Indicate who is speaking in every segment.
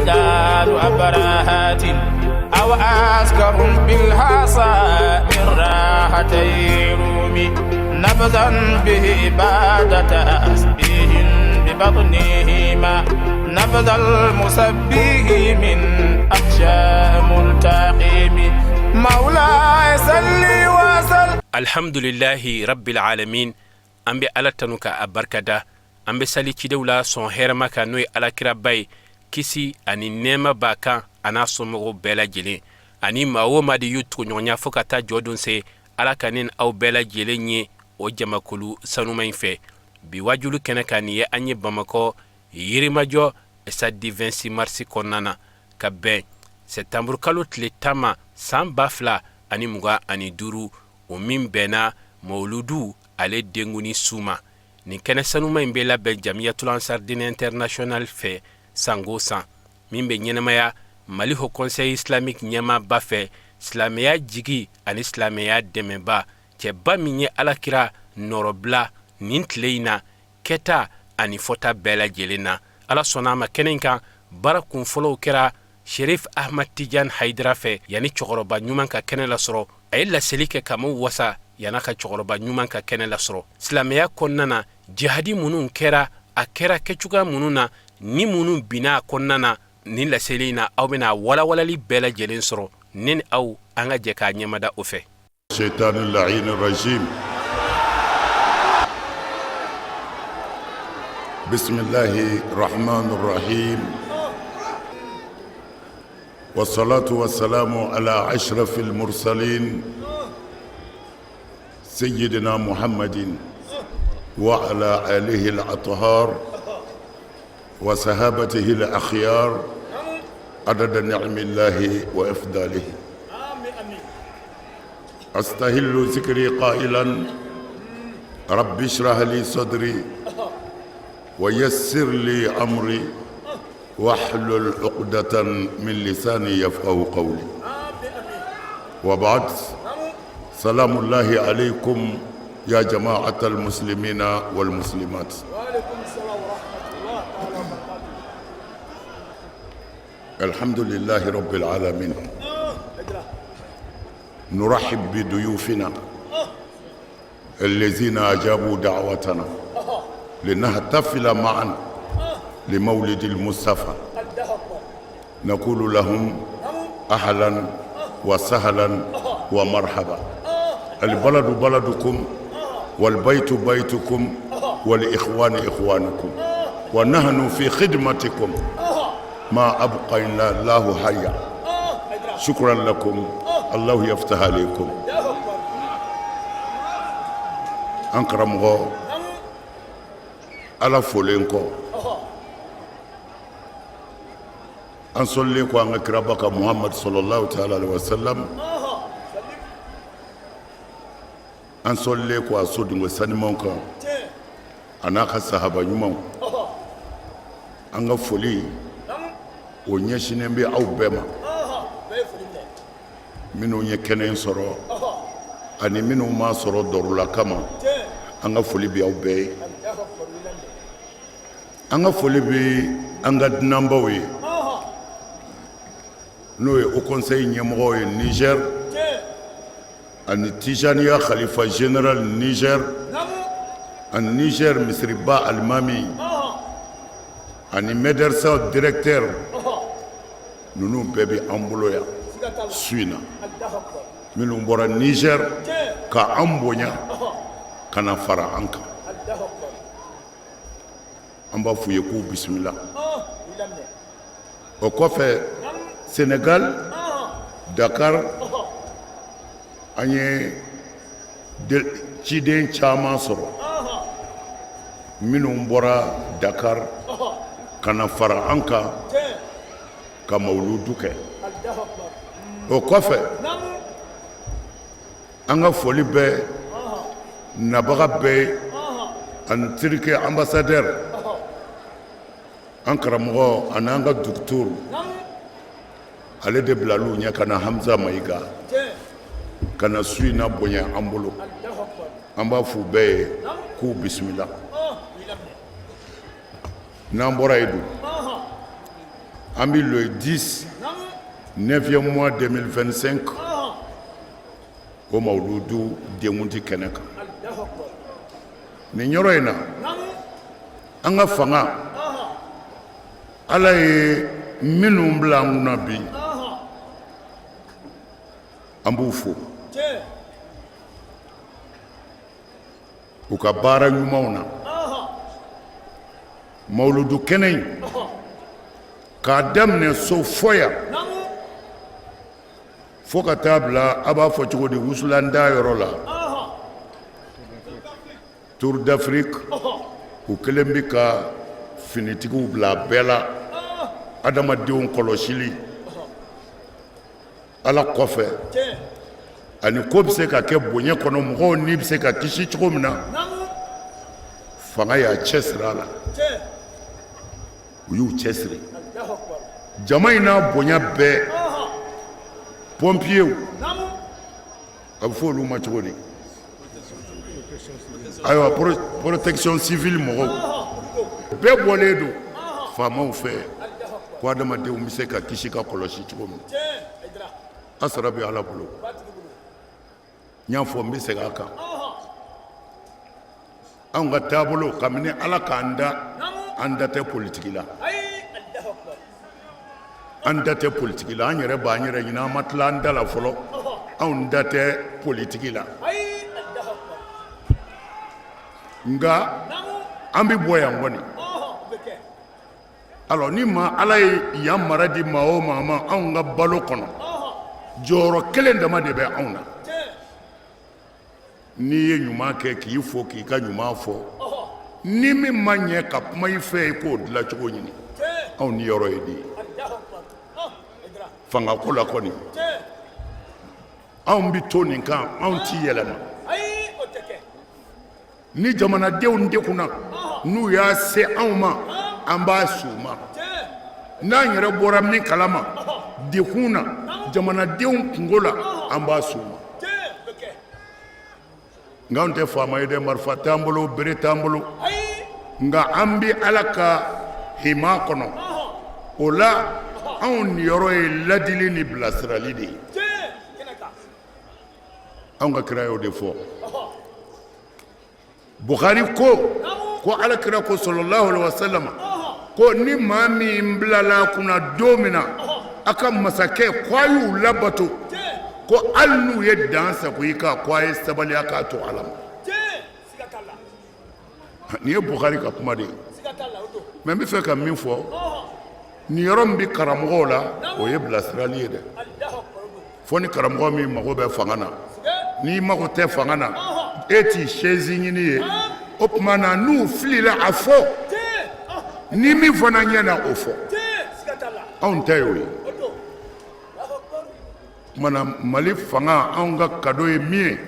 Speaker 1: أمجاد أبرهات أو أسكر بالحصى من راحتي رومي نبذا به بعد تسبيح ببطنهما نبذ المسبح من أخشى ملتقم مولاي صل وسلم.
Speaker 2: Alhamdulillahi rabbil alamin. An bɛ Ala tanu ka a barikada. An bɛ sali cidenw la sɔn hɛrɛma kan, n'o ye alakiraba ye, kisi ani nɛɛma b'a kan, a n'a somɔgɔw bɛɛ lajɛlen ani maa o maa de y'u tuguɲɔgɔnya fo ka taa jɔ don se. Ala ka ne ni aw bɛɛ lajɛlen ye o jamakulu sanuma in fɛ. Bi wajulu kɛnɛ kan, nin ye an ye Bamakɔ Yirimajɔ, stade du 26 mars kɔnɔna na, ka bɛn sɛtanburu kalo tile 10 ma, san 2025, o min bɛnna mawuludu ale denkuni su ma. Nin kɛnɛ sanuma in bɛ labɛn Jamiyatul Ansar Dine International fɛ sango san, min bɛ ɲɛnamaya Mali Haut Conseil Islamique ɲɛmaaba fɛ, silamɛya jigi ani silamɛya dɛmɛba, cɛba min ye alakira nɔrɔbila nin tile in na kɛta ani fɔta bɛɛ lajɛlen na. Ala sɔnna a ma, kɛnɛ in kan, baara kun fɔlɔw kɛra Sherif Ahmad Tijan Haidara fɛ. Yanni cɛkɔrɔba ɲuman ka kɛnɛ lasɔrɔ, a ye laseli kɛ ka maaw wasa. Yan'a ka cɛkɔrɔba ɲuman ka kɛnɛ lasɔrɔ, silamɛya kɔnɔna na, jihadi minnu kɛra, a kɛra kɛcogoya minnu na, ni minnu binna a kɔnɔna na, nin laseli in na, aw bɛna walawalali bɛɛ lajɛlen sɔrɔ. Ne ni aw, an ka jɛ k'a ɲɛmada o fɛ.
Speaker 3: الشيطان اللعين الرجيم. بسم الله الرحمن الرحيم، والصلاة والسلام على أشرف المرسلين سيدنا محمد وعلى آله الأطهار وصحابته الأخيار عدد نعم الله وإفضاله. أستهل ذكري قائلا: رب اشرح لي صدري ويسر لي أمري واحلل عقدة من لساني يفقه قولي. وبعد، سلام الله عليكم يا جماعة المسلمين والمسلمات. الحمد لله رب العالمين. نرحب بضيوفنا الذين أجابوا دعوتنا لنحتفل معا لمولد المصطفى. نقول لهم أهلا وسهلا ومرحبا. البلد بلدكم والبيت بيتكم والإخوان إخوانكم، ونحن في خدمتكم ما أبقينا الله حيا. شكرا لكم، الله يفتح عليكم. An karamɔgɔ, Ala folen kɔ, an sɔlilen kɔ an ka kiraba kan Muhamadu sallallahu taala alaihi wasallam, an sɔlilen kɔ a sodenko sanimanw kan, a n'a ka sahaba ɲumanw, an ka foli o ɲɛsinnen bɛ aw bɛɛ ma, minnu ye kɛnɛ in sɔrɔ ani minnu m'a sɔrɔ dɔrula kama. An ka foli bɛ aw bɛɛ ye. An ka foli bɛ an ka dunanbaw ye, n'o ye Haut Conseil ɲɛmɔgɔw ye Niger, ani Tijaniya Khalifa général Niger, ani Niger misiriba alimami, ani mɛdɛrisa directeur. Ninnu bɛɛ bɛ an bolo yan su in na, minnu bɔra Niger ka an bonya ka na fara an kan. An b'a f'u ye k'u bisimila. O kɔfɛ, Sénégal, Dakar, an ye ciden caman sɔrɔ minnu bɔra Dakar ka na fara an kan ka mawuludu kɛ. O kɔfɛ, an ka foli bɛ nabaga bɛɛ ye, ani Turquie ambassadeur, an karamɔgɔ ani an ka docteur, ale de bilal'u ɲɛ ka na, Hamza Mayiga, ka na su in na bonya an bolo. An b'a f'u bɛɛ ye k'u bisimila. N'an bɔra yen dun, An bɛ le 10 9e mois 2025 o mawuludu denkundi kɛnɛ kan nin yɔrɔ in na. An ka fanga, Ala ye minnu bila an kunna bi, an b'u fo u ka baara ɲumanw na. Mawuludu kɛnɛ in k'a daminɛ so fɔ yan fo ka taa bila a b'a fɔ cogo di wusulanda yɔrɔ la, Tour d'Afrique, u kɛlen bɛ ka finitigiw bila a bɛɛ la, adamadenw kɔlɔsili Ala kɔfɛ, ani ko bɛ se ka kɛ bonya kɔnɔ, mɔgɔw ni bɛ se ka kisi cogo min na, fanga y'a cɛsiri a la, u y'u cɛsiri jama in n'a bonya bɛɛ, pɔnpiyew, a bɛ fɔ olu ma cogo di? Ayiwa, protection civile mɔgɔw bɛɛ bɔlen don faamaw fɛ ko adamadenw bɛ se ka kisi ka kɔlɔsi cogo min. A sara bɛ Ala bolo. N y'a fɔ, n bɛ segin a kan, anw ka taabolo, kabini Ala k'an da, an da tɛ politiki la, an da tɛ politiki la. An yɛrɛ b'an yɛrɛ ɲini, an ma tila an da la fɔlɔ. Anw da tɛ politiki la, nka an bɛ bɔ yan kɔni. Alors, ni maa Ala ye yan mara di maa o maa ma, anw ka balo kɔnɔ, jɔyɔrɔ kelen dama de bɛ anw na. N'i ye ɲuman kɛ, k'i fo, k'i ka ɲuman fɔ. Ni min ma ɲɛ, ka kuma i fɛ, i k'o dilancogo ɲini. Anw ni yɔrɔ ye nin ye fangako la kɔni, anw bɛ to nin kan, anw ti yɛlɛma. Ni jamanadenw degunna, n'u y'a se anw ma, an b'a s'u ma. N'an yɛrɛ bɔra min kalama dekun na jamanadenw kunko la, an b'a s'u ma. Nka anw tɛ faama ye dɛ, marifa t'an bolo, bere t'an bolo, nka an bɛ Ala ka hima kɔnɔ. O la, anw niyɔrɔ ye ladili ni bilasirali de ye. Anw ka kira y'o de fɔ. Bukhari ko ko Ala kira ko sallallahu alaihi wasallam ko ni maa min bilala kunna don min na a ka masakɛ ko a y'u labato, ko hali n'u ye dan sago i kan, ko a ye sabali, a k'a to Ala ma. Nin ye Bukhari ka kuma de ye. Mais n bɛ fɛ ka min fɔ, nin yɔrɔ min bɛ karamɔgɔw la, o ye bilasirali ye dɛ. Fo ni karamɔgɔ min mago bɛ fanga na. N'i mago tɛ fanga na, e t'i chaise ɲini ye. O tuma na, n'u filila, a fɔ. Ni min fana ɲɛ na, o fɔ. Anw ta y'o ye. Tuma na, Mali fanga, anw ka cadeau ye min ye,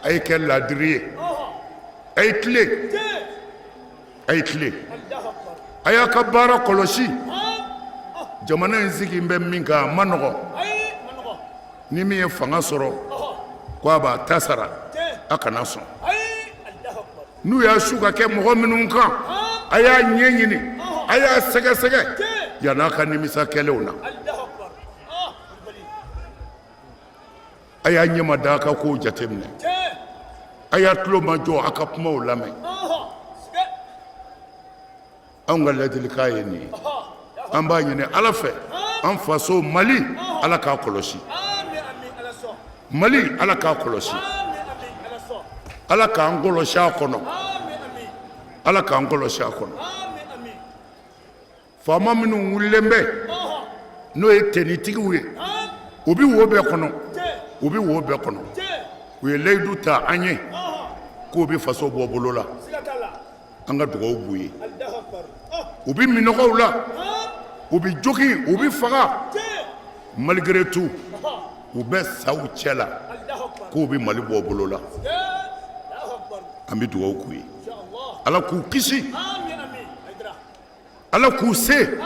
Speaker 3: a ye kɛ ladiri ye, a ye tilen, a ye tilen, a y'a ka baara kɔlɔsi. Jamana in sigi bɛ min kan, a ma nɔgɔn. Ni min ye fanga sɔrɔ ko a b'a ta sara, a kana sɔn. N'u y'a su ka kɛ mɔgɔ minnu kan, a y'a ɲɛ ɲini, a y'a sɛgɛsɛgɛ yann'a ka nimisa kɛlenw na. A y'a ɲɛma da, a ka kow jateminɛ. A y'a tulo majɔ, a ka kumaw lamɛn. Anw ka ladilikan ye nin ye. An b'a ɲini Ala fɛ, an faso Mali, Ala k'a kɔlɔsi. Mali, Ala k'a kɔlɔsi. Ala k'an kɔlɔsi a kɔnɔ. Ala k'an kɔlɔsi a kɔnɔ. Faama minnu wulilen bɛ, n'o ye tenitigiw ye, u bɛ wo bɛɛ kɔnɔ, u bɛ wo bɛɛ kɔnɔ. U ye layidu ta an ye k'u bɛ faso bɔ bolo la. An ka dugawu b'u ye. U bɛ minɔgɔw la, u bɛ jogin, u bɛ faga, malgré tout u bɛ sa u cɛ la k'u bɛ Mali bɔ bolo la. An bɛ dugawu k'u ye, Ala k'u kisi, Ala k'u se.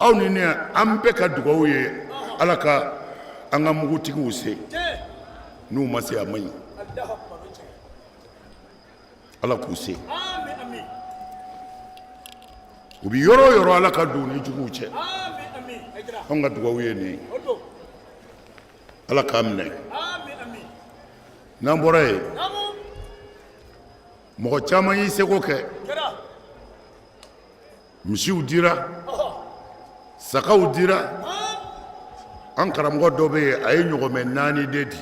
Speaker 3: Aw ni ne, an bɛɛ ka dugawu ye Ala ka an ka mugutigiw se. N'u ma se, a man ɲi. Ala k'u se. U bɛ yɔrɔ o yɔrɔ, Ala ka don u ni juguw cɛ. Anw ka dugawu ye nin ye, Ala k'a minɛ. N'an bɔra yen, mɔgɔ caman y'i seko kɛ, misiw dira, sagaw dira. An karamɔgɔ dɔ bɛ yen, a ye ɲɔgɔmɛ naani de di,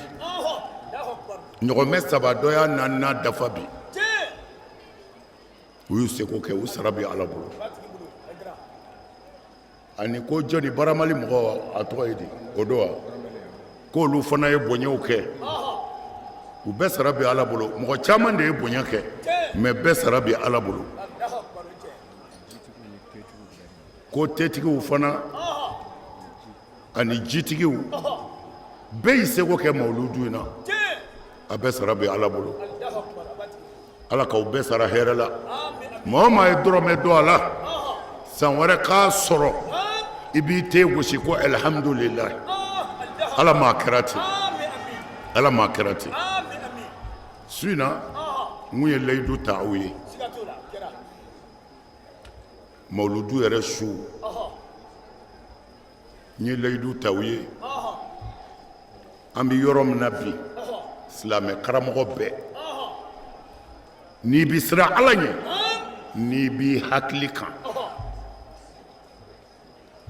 Speaker 3: ɲɔgɔmɛ saba, dɔ y'a naaninan dafa bi. U y'u seko kɛ, u sara bɛ Ala bolo. Ani ko jɔni baramali mɔgɔ, a tɔgɔ ye di, o don wa, k'olu fana ye bonyaw kɛ. U bɛɛ sara bɛ Ala bolo. Mɔgɔ caman de ye bonya kɛ, mais bɛɛ sara bɛ Ala bolo. Ko tetigiw fana ani jitigiw bɛɛ y'i seko kɛ mawuludu in na, a bɛɛ sara bɛ Ala bolo. Ala k'aw bɛɛ sara hɛrɛ la. Maa o maa ye dɔrɔmɛ don a la, san wɛrɛ k'a sɔrɔ i b'i ten gosi ko alihamudulilayi. Ala m'a kɛra ten, Ala m'a kɛra ten. Su in na, n kun ye layidu ta aw ye, mawuludu yɛrɛ su, n ye layidu ta aw ye. An bɛ yɔrɔ min na bi, silamɛ karamɔgɔ bɛɛ, n'i bɛ siran Ala ɲɛ, n'i b'i hakili kan,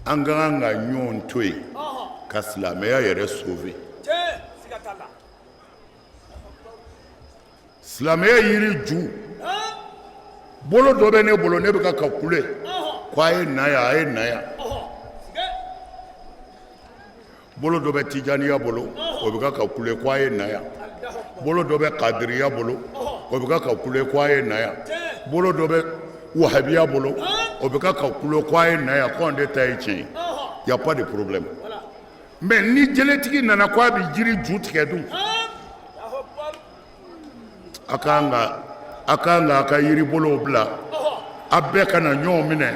Speaker 3: an ka kan ka ɲɔgɔn to yen ka silamɛya yɛrɛ sauver. Silamɛya yiri ju bolo dɔ bɛ ne bolo, ne bɛ ka kule ko a ye na yan, a ye na yan. Bolo dɔ bɛ tijaniya bolo, o bɛ ka kule ko a ye na yan. Bolo dɔ bɛ kadiriya bolo, o bɛ ka kule ko a ye na yan. Bolo dɔ bɛ wahabiya bolo, o bɛ ka kule ko a ye na yan, ko an de ta ye tiɲɛ ye. Y a pas de problème. Mais ni jeletigi nana ko a bɛ jiri ju tigɛ dun, a ka kan a ka kan a ka yiri bolow bila, a bɛɛ ka na ɲɔgɔn minɛ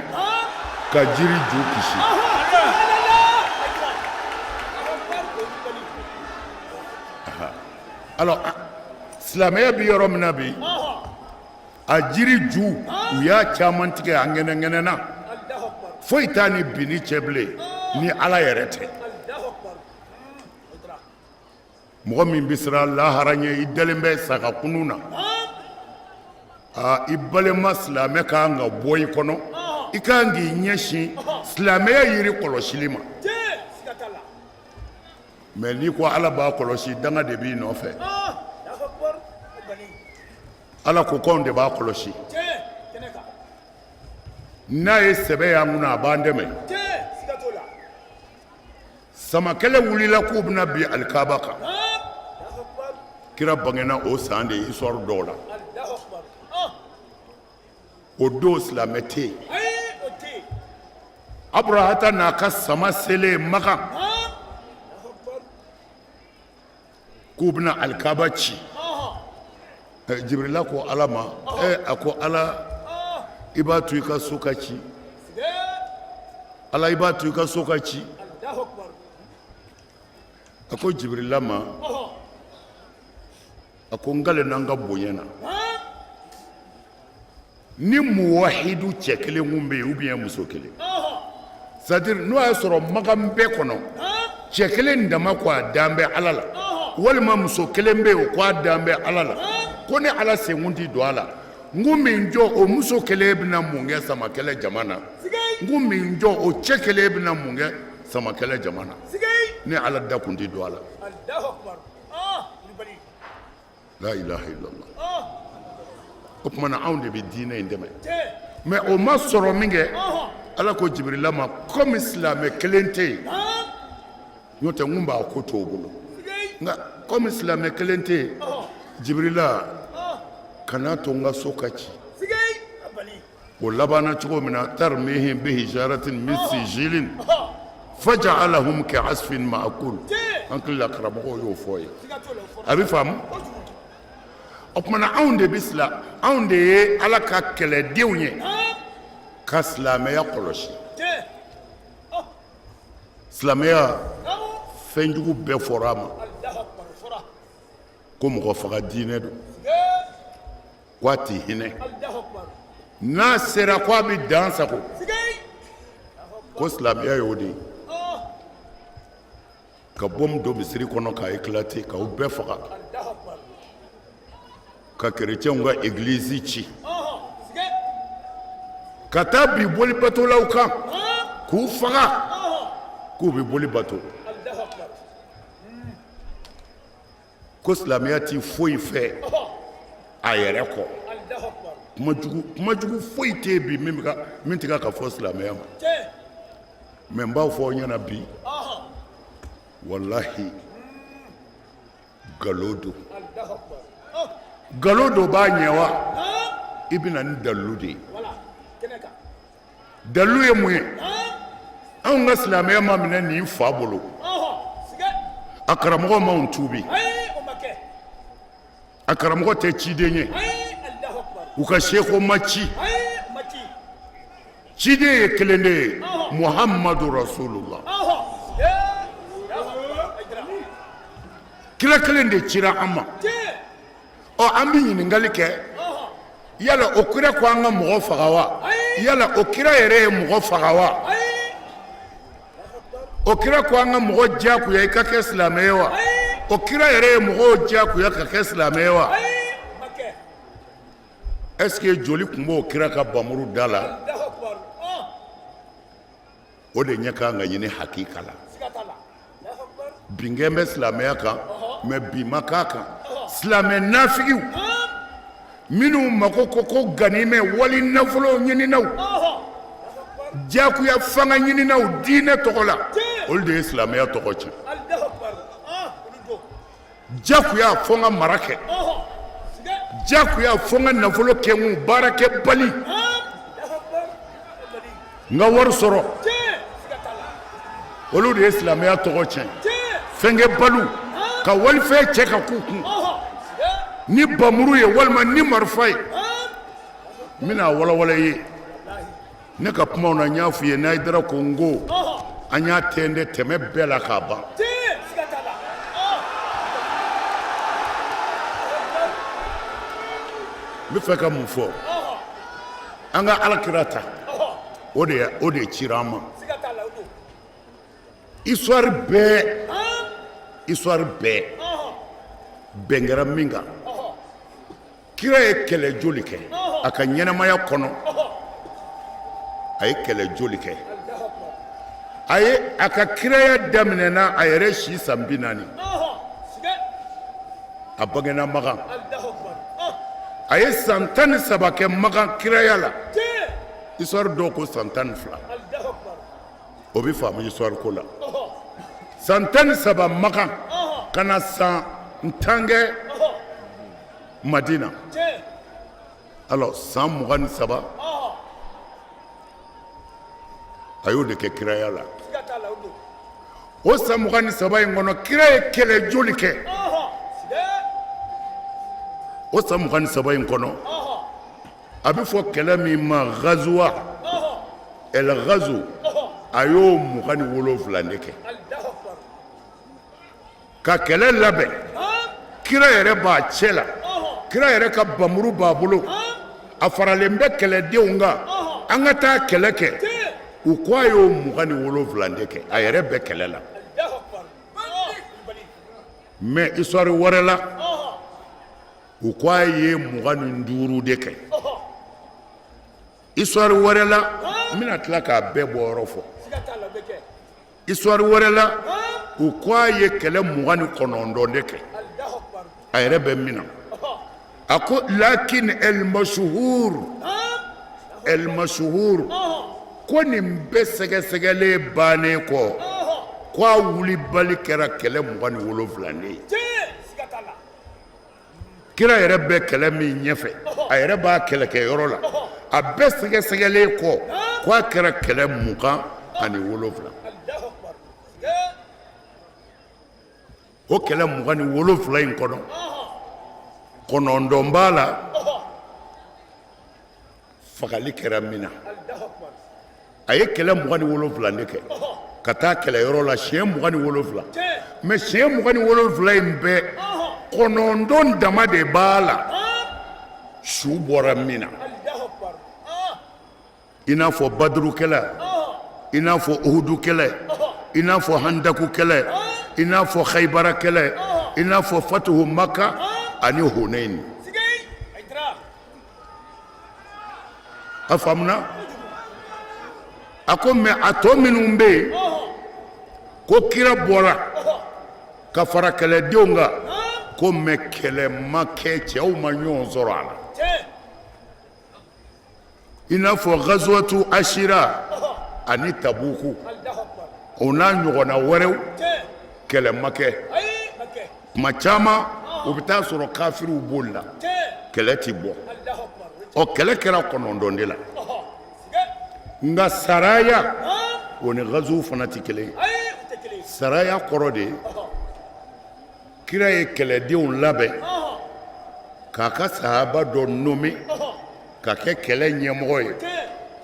Speaker 3: ka jiri ju kisi. Alors, silamɛya bɛ yɔrɔ min na bi, a jiri ju, u y'a caman tigɛ, a ŋɛnɛŋɛnɛna, foyi t'a ni binni cɛ bilen ni Ala yɛrɛ tɛ. Mɔgɔ min bɛ siran lahara ɲɛ, i dalen bɛ sa ka kunun na, aa, i balima silamɛ ka kan ka bɔ i kɔnɔ, i ka kan k'i ɲɛsin silamɛya yiri kɔlɔsili ma. Mais n'i ko Ala b'a kɔlɔsi, danga de b'i nɔfɛ. Ala ko k'anw de b'a kɔlɔsi. N'a ye sɛbɛ y'an kunna, a b'an dɛmɛ. Samakɛlɛ wulila k'u bɛna bin alikaba kan. Kira bangena o san de, histoire dɔw la. O don silamɛ tɛ yen. Aburahata n'a ka sama selen Makan k'u bɛna alikaba ci, Jibirila ko Ala ma, a ko Ala, i b'a to i ka so ka ci? Ala, i b'a to i ka so ka ci? A ko Jibirila ma, a ko n kalenna n ka bonya na, ni muwahidu cɛ kelen kun bɛ yen ou bien muso kelen, c'est à dire n'o y'a sɔrɔ Makan bɛɛ kɔnɔ, cɛ kelen dama ko a dan bɛ Ala la, walima muso kelen bɛ yen, o ko a dan bɛ Ala la, ko ne Ala senkun tɛ don a la, n kun bɛ n jɔ, o muso kelen bɛna mun kɛ samakɛlɛ jama na? N kun bɛ n jɔ, o cɛ kelen bɛna mun kɛ samakɛlɛ jama na? Ne Ala da kun tɛ don a la. La ilaha illallah. O tuma na, anw de bɛ diinɛ in dɛmɛ, mais o ma sɔrɔ min kɛ, Ala ko Jibirila ma, komi silamɛ kelen tɛ yen, n'o tɛ n kun b'a ko to o bolo, nka komi silamɛ kelen tɛ yen, Jibirila, kana to n ka so ka ci. O labanna cogo min na, tarmihim bihijaratin min sijilin faja'alahum ka'asfin ma'kul. An hakili la karamɔgɔw y'o fɔ ye, a bɛ faamu. O tuma na, anw de bɛ sila, anw de ye Ala ka kɛlɛdenw ye ka silamɛya kɔlɔsi. Silamɛya fɛnjugu bɛɛ fɔra a ma ko mɔgɔ faga diinɛ don, ko a tɛ hinɛ. N'a sera ko a bɛ dan sago, ko silamɛya y'o de ye, ka bɔmu don misiri kɔnɔ k'a éclater, k'aw bɛɛ faga, ka kerecɛnw ka egilizi ci, ka taa bin boli batolaw kan k'u faga, k'u bɛ boli bato. Ko silamɛya ti foyi fɛ a yɛrɛ kɔ. Kuma jugu foyi tɛ yen bi min tɛ ka fɔ silamɛya ma. Mais n b'a fɔ aw ɲɛna bi, walahi nkalon don. Nkalon don b'a ɲɛ wa? I bɛ na ni dalilu de ye. Dalilu ye mun ye? Anw ka silamɛya ma minɛ nin fa bolo, a karamɔgɔ m'anw tuubi, a karamɔgɔ tɛ ciden ye, u ka seko ma ci. Ciden ye kelen de ye, Muhamadu Rasulullah. Kira kelen de cira an ma. Ɔ, an bɛ ɲininkali kɛ, yala o kira ko an ka mɔgɔ faga wa? Yala o kira yɛrɛ ye mɔgɔ faga wa? O kira ko an ka mɔgɔ diyagoya i ka kɛ silamɛ ye wa? O kira yɛrɛ ye mɔgɔw diyagoya ka kɛ silamɛ ye wa? Est ce que joli tun b'o kira ka bamuru da la? O de ɲɛ kan ka ɲini hakika la. Binkɛn bɛ silamɛya kan, mais bin ma k'a kan. Silamɛ nafigiw minnu mako ko ganimɛ wali nafolo ɲininaw, jagoya fanga ɲininaw diinɛ tɔgɔ la, olu de ye silamɛya tɔgɔ tiɲɛ. Jagoya fo n ka mara kɛ, jagoya fo n ka nafolo kɛ, n kun baarakɛbali, n ka wari sɔrɔ, olu de ye silamɛya tɔgɔ tiɲɛ. Fɛnkɛbaliw ka walifɛn cɛ ka k'u kun ni bamuru ye walima ni marifa ye. N bɛna a walawala i ye ne ka kumaw na. N y'a f'i ye n'Ayidara ko n ko an y'a tɛntɛn tɛmɛ bɛɛ la k'a ban. N bɛ fɛ ka mun fɔ? An ka alakira ta, o de cira an ma. Histoire bɛɛ, histoire bɛɛ bɛn kɛra min kan, kira ye kɛlɛ joli kɛ a ka ɲɛnamaya kɔnɔ? A ye kɛlɛ joli kɛ? A ye a ka kiraya daminɛna a yɛrɛ si san 40. A bangena Makan, a ye san 13 kɛ Makan kiraya la. Histoire dɔw ko san 12, o bɛ faamu histoire ko la. San 13 Makan, ka na san 10 kɛ Madina. Alors san 23, a y'o de kɛ kiraya la. O san 23 in kɔnɔ, kira ye kɛlɛ joli kɛ o san 23 in kɔnɔ? A bɛ fɔ kɛlɛ min ma gazuwa, el gazu, a y'o 27 de kɛ ka kɛlɛ labɛn. Kira yɛrɛ b'a cɛ la, kira yɛrɛ ka bamuru b'a bolo, a faralen bɛ kɛlɛdenw kan, an ka taa kɛlɛ kɛ. U ko a y'o 27 de kɛ, a yɛrɛ bɛ kɛlɛ la. Mais histoire wɛrɛ la, u ko a ye 25 de kɛ. Histoire wɛrɛ la, n bɛna tila k'a bɛɛ bɔ yɔrɔ fɔ. Histoire wɛrɛ la, u ko a ye kɛlɛ 29 de kɛ, a yɛrɛ bɛ min na. A ko lakin el masuhur, el masuhur, ko nin bɛɛ sɛgɛsɛgɛlen bannen kɔ, ko a wulibali kɛra kɛlɛ 27 de ye. Kira yɛrɛ bɛ kɛlɛ min ɲɛfɛ, a yɛrɛ b'a kɛlɛkɛyɔrɔ la, a bɛɛ sɛgɛsɛgɛlen kɔ, ko a kɛra kɛlɛ 27. O kɛlɛ 27 in kɔnɔ, 9 b'a la fagali kɛra min na. A ye kɛlɛ 27 de kɛ ka taa kɛlɛyɔrɔ la siɲɛ 27, mais siɲɛ 27 in bɛɛ, 9 dama de b'a la su bɔra min na. I n'a fɔ Baduru kɛlɛ, i n'a fɔ Uhudu kɛlɛ, i n'a fɔ Handaku kɛlɛ, i n'a fɔ Hayibara kɛlɛ, i n'a fɔ Fatuhu Maka ani Hunɛni. A faamuna? A ko mais a tɔ minnu bɛ yen ko kira bɔra ka fara kɛlɛdenw kan, ko mais kɛlɛ ma kɛ, cɛw ma ɲɔgɔn sɔrɔ a la, i n'a fɔ gazuwatu asira ani tabuku, o n'a ɲɔgɔnna wɛrɛw, kɛlɛ ma kɛ. Tuma caman u bɛ taa sɔrɔ kafiriw boli la, kɛlɛ tɛ bɔ. Ɔ, kɛlɛ kɛra 9 de la. Nka saraya, o ni gazuw fana tɛ kelen ye. Saraya kɔrɔ de ye kira ye kɛlɛdenw labɛn k'a ka sahaba dɔ nommé ka kɛ kɛlɛ ɲɛmɔgɔ ye,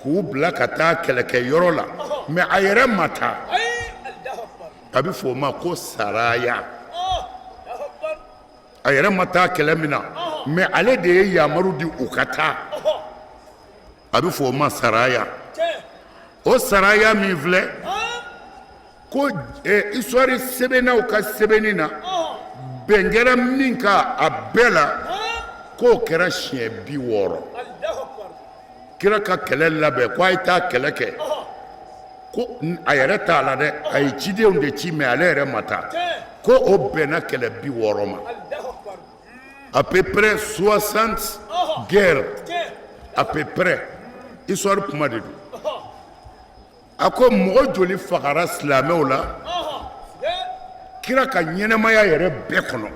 Speaker 3: k'u bila ka taa kɛlɛkɛyɔrɔ la, mais a yɛrɛ ma taa. A bɛ fɔ o ma ko saraya. A yɛrɛ ma taa kɛlɛ min na, mais ale de ye yamaru di u ka taa, a bɛ fɔ o ma saraya. O saraya min filɛ ko histoire sɛbɛnnaw ka sɛbɛnni na, bɛn kɛra min kan a bɛɛ la, k'o kɛra siɲɛ 60. Kira ka kɛlɛ labɛn ko a ye taa kɛlɛ kɛ, ko a yɛrɛ t'a la dɛ, a ye cidenw de ci, mais ale yɛrɛ ma taa, ko o bɛnna kɛlɛ 60 ma, à peu près 60 guerres à peu près. Histoire kuma de don. A ko mɔgɔ joli fagara silamɛw la kira ka ɲɛnamaya yɛrɛ bɛɛ kɔnɔ,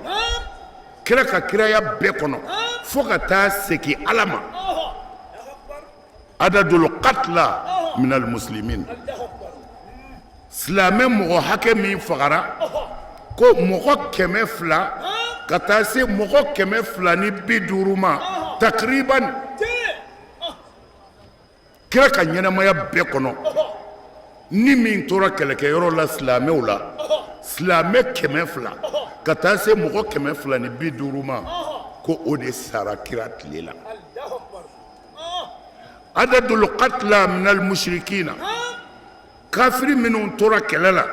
Speaker 3: kira ka kiraya bɛɛ kɔnɔ, fo ka taa segin Ala ma? Adadul katla minal muslimin, silamɛ mɔgɔ hakɛ min fagara, ko mɔgɔ 200 ka taa se mɔgɔ 250 ma takriban, kira ka ɲɛnamaya bɛɛ kɔnɔ. Ni min tora kɛlɛkɛyɔrɔ la silamɛw la, silamɛ 200 ka taa se mɔgɔ 250 ma, ko o de sara kira tile la. Adadul katla minal mushrikina, kafiri minnu tora kɛlɛ la,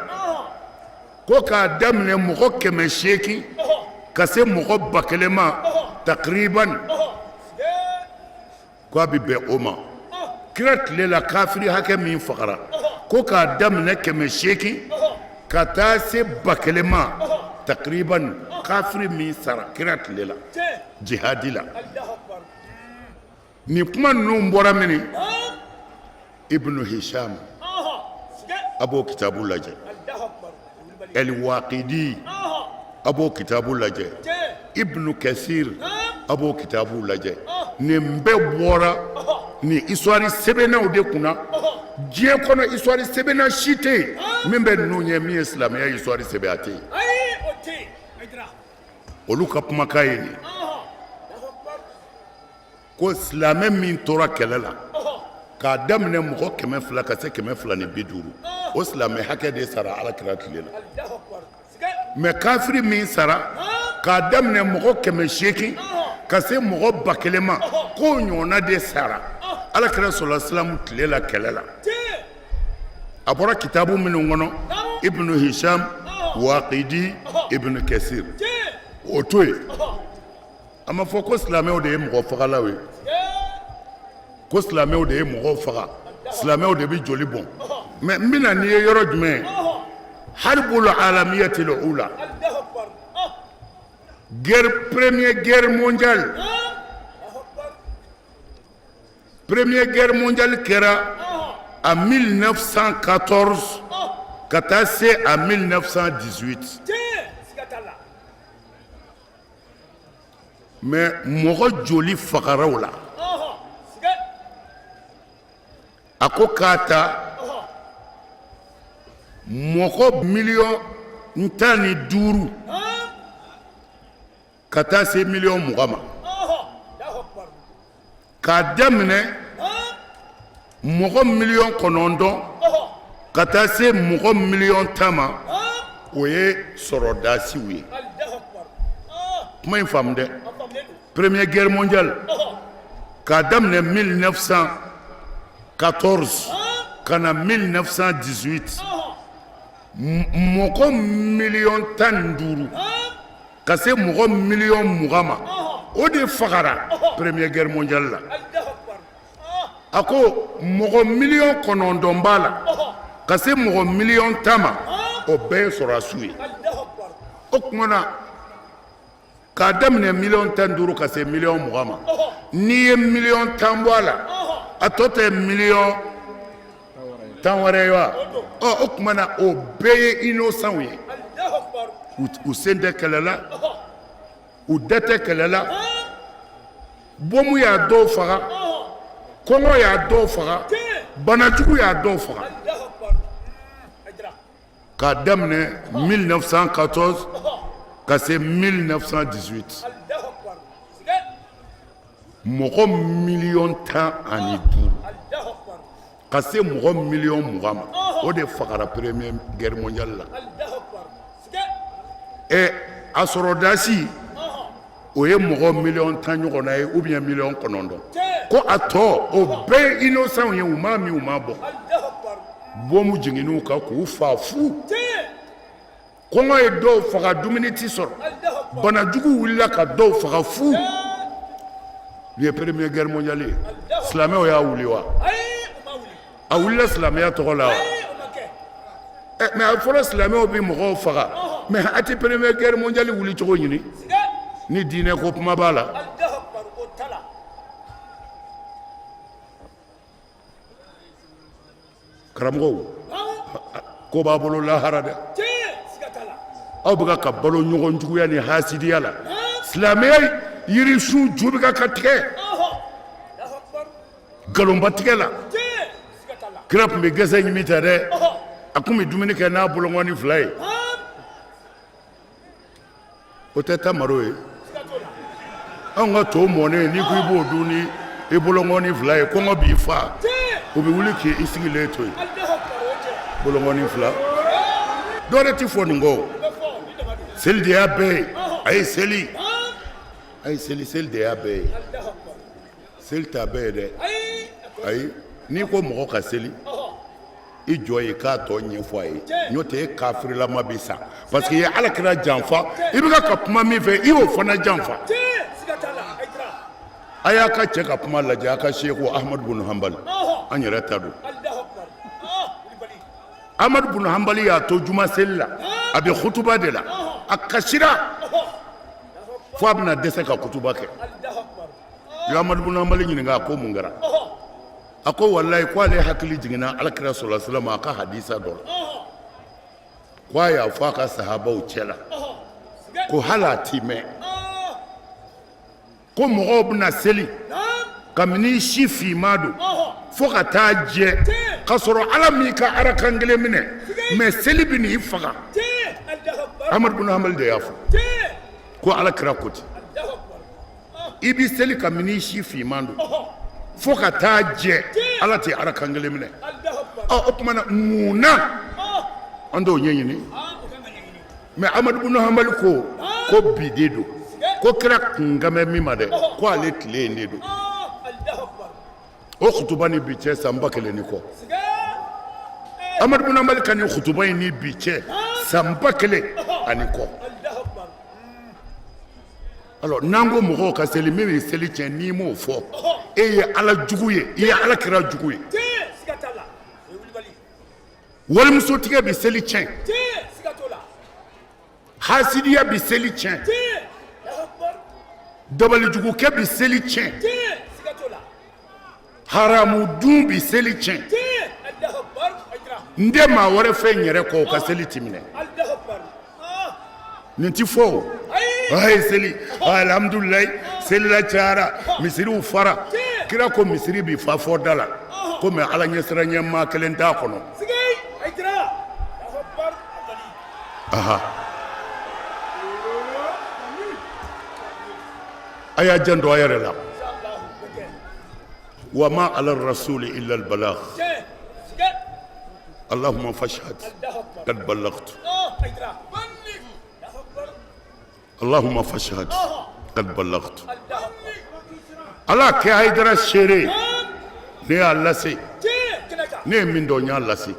Speaker 3: ko k'a daminɛ mɔgɔ 800 ka se mɔgɔ 1000 ma takriban, ko a bɛ bɛn o ma kira tile la. Kafiri hakɛ min fagara, ko k'a daminɛ 800 ka taa se 1000 ma takriban, kafiri min sara kira tile la jihadi la. Nin kuma ninnu bɔra mini? Ibnu Hisham, a b'o kitabu lajɛ. El Waqidi, a b'o kitabu lajɛ. Ibnu Kasir, a b'o kitabu lajɛ. Nin bɛɛ bɔra nin histoire sɛbɛnnaw de kunna. Diɲɛ kɔnɔ, histoire sɛbɛnna si tɛ yen min bɛ ninnu ɲɛ, min ye silamɛya histoire sɛbɛn, a tɛ yen. Olu ka kumakan ye nin ko silamɛ min tora kɛlɛ la, k'a daminɛ mɔgɔ 200 ka se 250, o silamɛ hakɛ de sara Ala kira tile la. Mais kafiri min sara, k'a daminɛ mɔgɔ 800 ka se mɔgɔ 1000 ma, k'o ɲɔgɔnna de sara Ala kira sɔlɔ silamu tile la kɛlɛ la. A bɔra kitabu minnu kɔnɔ, Ibnu Hisham, Waqidi, Ibnu Kasir, o to yen. A ma fɔ ko silamɛw de ye mɔgɔ fagalaw ye, ko silamɛw de ye mɔgɔw faga, silamɛw de bɛ joli bɔn. Mais n bɛna n'i ye yɔrɔ jumɛn? Haribul alamiyatil ula, guerre, première guerre mondiale. Première guerre mondiale kɛra en 1914 ka taa se a 1918. Mais mɔgɔ joli fagara o la? A ko k'a ta mɔgɔ miliyɔn 15 ka taa se miliyɔn 20 ma, k'a daminɛ mɔgɔ miliyɔn 9 ka taa se mɔgɔ miliyɔn 10 ma. O ye sɔrɔdasiw ye. Kuma in faamu dɛ. Première guerre mondiale, k'a daminɛ 1900 14 ka na 1918, mɔgɔ miliyɔn 15 ka se mɔgɔ miliyɔn 20 ma, o de fagara Première Guerre mondiale la. A ko mɔgɔ miliyɔn 9 b'a la ka se mɔgɔ miliyɔn 10 ma, o bɛɛ ye sɔrɔdasiw ye. O tuma na, k'a daminɛ miliyɔn 15 ka se miliyɔn 20 ma, n'i ye miliyɔn 10 bɔ a la, a tɔ tɛ miliyɔn 10 wɛrɛ ye wa? Ɔ, o tuma na, o bɛɛ ye innocents ye. U sen tɛ kɛlɛ la, u da tɛ kɛlɛ la. Bɔmu y'a dɔw faga, kɔngɔ y'a dɔw faga, banajugu y'a dɔw faga. K'a daminɛ 1914 ka se 1918, mɔgɔ miliyɔn 15 ka se mɔgɔ miliyɔn 20 ma, o de fagara Première Guerre mondiale la. Ɛ, a sɔrɔdasi, o ye mɔgɔ miliyɔn 10 ɲɔgɔnna ye ou bien miliyɔn 9. Ko a tɔ, o bɛɛ ye innocents ye, u m'a min, u m'a bɔn. Bɔmu jiginn'u kan k'u fa fu. Kɔngɔ ye dɔw faga, dumuni ti sɔrɔ. Banajugu wulila ka dɔw faga fu. Nin ye Première Guerre mondiale ye. Silamɛw y'a wuli wa? A wulila silamɛya tɔgɔ la wa? Mais a fɔra silamɛw bɛ mɔgɔw faga, mais a tɛ Première Guerre mondiale wuli cogo ɲini ni diinɛ ko kuma b'a la. Karamɔgɔw, ko b'a bolo lahara dɛ. Aw bɛ ka balo ɲɔgɔn juguya ni hasidiya la. Silamɛya yirisun ju bɛ ka tigɛ nkalonbatigɛ la. Kira tun bɛ gɛsɛ ɲimi ta dɛ, a tun bɛ dumuni kɛ n'a bolonkɔni fila ye. O tɛ tamaro ye. Anw ka to mɔnen, n'i ko i b'o dun ni i bolonkɔni fila ye, kɔngɔ b'i fa, o bɛ wuli k'i sigilen to yen. Bolonkɔni fila dɔ wɛrɛ tɛ fɔ nin kɔ. Seli de y'a bɛɛ ye. A ye seli, a ye seli, seli de y'a bɛɛ ye. Seli t'a bɛɛ ye dɛ, ayi. N'i ko mɔgɔ ka seli, i jɔ ye k'a tɔ ɲɛfɔ a ye, n'o tɛ e kafirilama bɛ sa, parce que i ye Ala kira janfa. I bɛ ka kuma min fɛ, i y'o fana janfa. A y'a ka cɛ ka kuma lajɛ, a ka seku Ahmadu bunu Hanbali, an yɛrɛ ta don. Ahmadu bunu Hanbali y'a to juma seli la, a bɛ kutuba de la, a kasira fo a bɛna dɛsɛ ka kutuba kɛ. Amadu bunu Hanbali ɲininka, a ko mun kɛra? A ko walayi, ko ale hakili jiginna Alakira sɔlɔ salam a ka hadisa dɔ la, ko a y'a fɔ a ka sahabaw cɛ la ko hali a ti mɛn ko mɔgɔw bɛna seli kabini si finman don fo ka taa jɛ, ka sɔrɔ Ala m'i ka arakan kelen minɛ, mais seli bɛ n'i faga. Amadu bunu Hanbali de y'a fɔ ko Ala kira ko ten, i bɛ seli kabini si finman don fo ka taa jɛ, Ala tɛ arakan kelen minɛ. Ɔ, o tuma na, mun na an t'o ɲɛɲini? Mais Amadu bunu Hanbali ko ko bi de don, ko kira kun kan bɛ min ma dɛ, ko ale tile in de don. O kutuba ni bi cɛ, san 1000 ni kɔ. Amadu bunu Hanbali ka nin kutuba in ni bi cɛ, san 1000 ani kɔ. Alors, n'an ko mɔgɔw ka seli, min bɛ seli tiɲɛ, n'i m'o fɔ, e ye Ala jugu ye, i ye Ala kira jugu ye. Walimusotigɛ bɛ seli tiɲɛ, hasidiya bɛ seli tiɲɛ, dabalijugukɛ bɛ seli tiɲɛ, haramu dun bɛ seli tiɲɛ. N tɛ maa wɛrɛ fɛ n yɛrɛ kɔ, o ka seli ti minɛ. Nin ti fɔ o. A ye seli, alhamdulilayi, selila cayara, misiriw fara. Kira ko misiri bi fa fɔ da la ko, mais Ala ɲɛsiranɲɛ maa kelen t'a kɔnɔ. Aha, a y'a janto a yɛrɛ la. Wa ma ala rasuli illa al balagh. Allahumma fashhad qad ballaghtu. Allahumma fashhad qad ballaghtu. Ala kɛ Hayidara seere, ne y'a lase. Ne ye min dɔn, n y'a lase.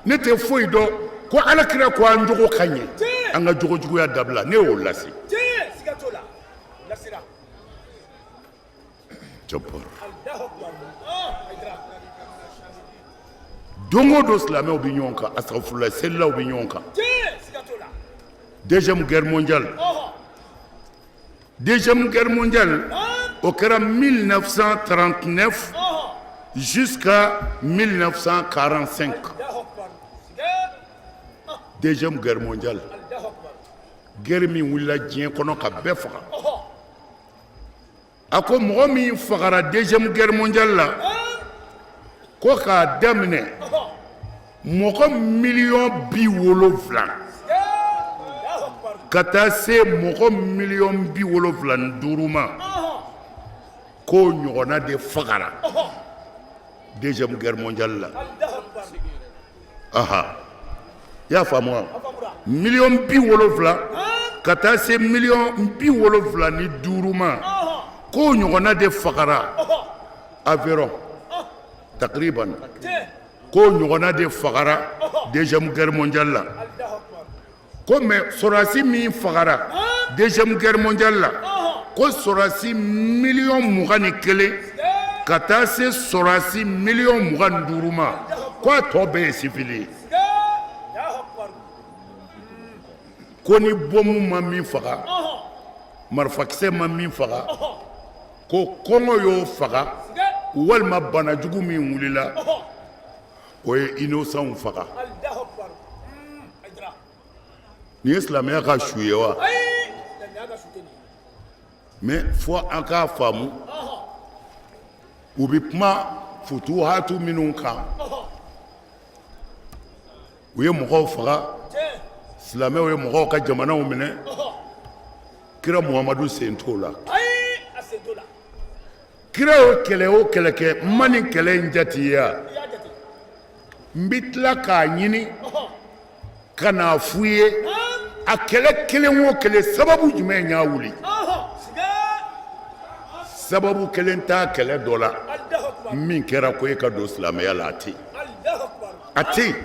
Speaker 3: Ne tɛ foyi dɔn ko Ala kira ko an jogo ka ɲɛ, an ka jogo juguya dabila. Ne y'o lase. Jabbar. Don o don silamɛw bɛ ɲɔgɔn kan, asafurula, selilaw bɛ ɲɔgɔn kan. Deuxième guerre mondiale, deuxième guerre mondiale, o kɛra 1939 jusqu'à 1945. Deuxième guerre mondiale, guerre min wulila diɲɛ kɔnɔ ka bɛɛ faga. A ko mɔgɔ min fagara deuxième guerre mondiale la, ko k'a daminɛ mɔgɔ miliyɔn 70 ka taa se mɔgɔ miliyɔn 75 ma, k'o ɲɔgɔnna de fagara deuxième guerre mondiale la. Aha, i y'a faamu wa? Miliyɔn 70 ka taa se miliyɔn 75 ma, k'o ɲɔgɔnna de fagara environ, takriban, k'o ɲɔgɔnna de fagara deuxième guerre mondiale la. Ko mais sɔrɔdasi min fagara deuxième guerre mondiale la, ko sɔrɔdasi miliyɔn 21 ka taa se sɔrɔdasi miliyɔn 25 ma, ko a tɔ bɛɛ ye sivili ye. Ko ni bɔmu ma min faga, marifakisɛ ma min faga, ko kɔngɔ y'o faga, walima banajugu min wulila, o ye innocentw faga. Nin ye silamɛya ka su ye wa? Mais fo an k'a faamu, u bɛ kuma futuhatu minnu kan, u ye mɔgɔw faga, silamɛw ye mɔgɔw ka jamanaw minɛ, kira Muhamadu sen t'o la. Kira y'o kɛlɛ o kɛlɛ kɛ, n ma nin kɛlɛ in jate ye wa? N bɛ tila k'a ɲini ka n'a f'u ye, a kɛlɛ kelen o kelen, sababu jumɛn y'a wuli? Sababu kelen t'a kɛlɛ dɔ la min kɛra ko e ka don silamɛya la, a tɛ yen, a tɛ yen.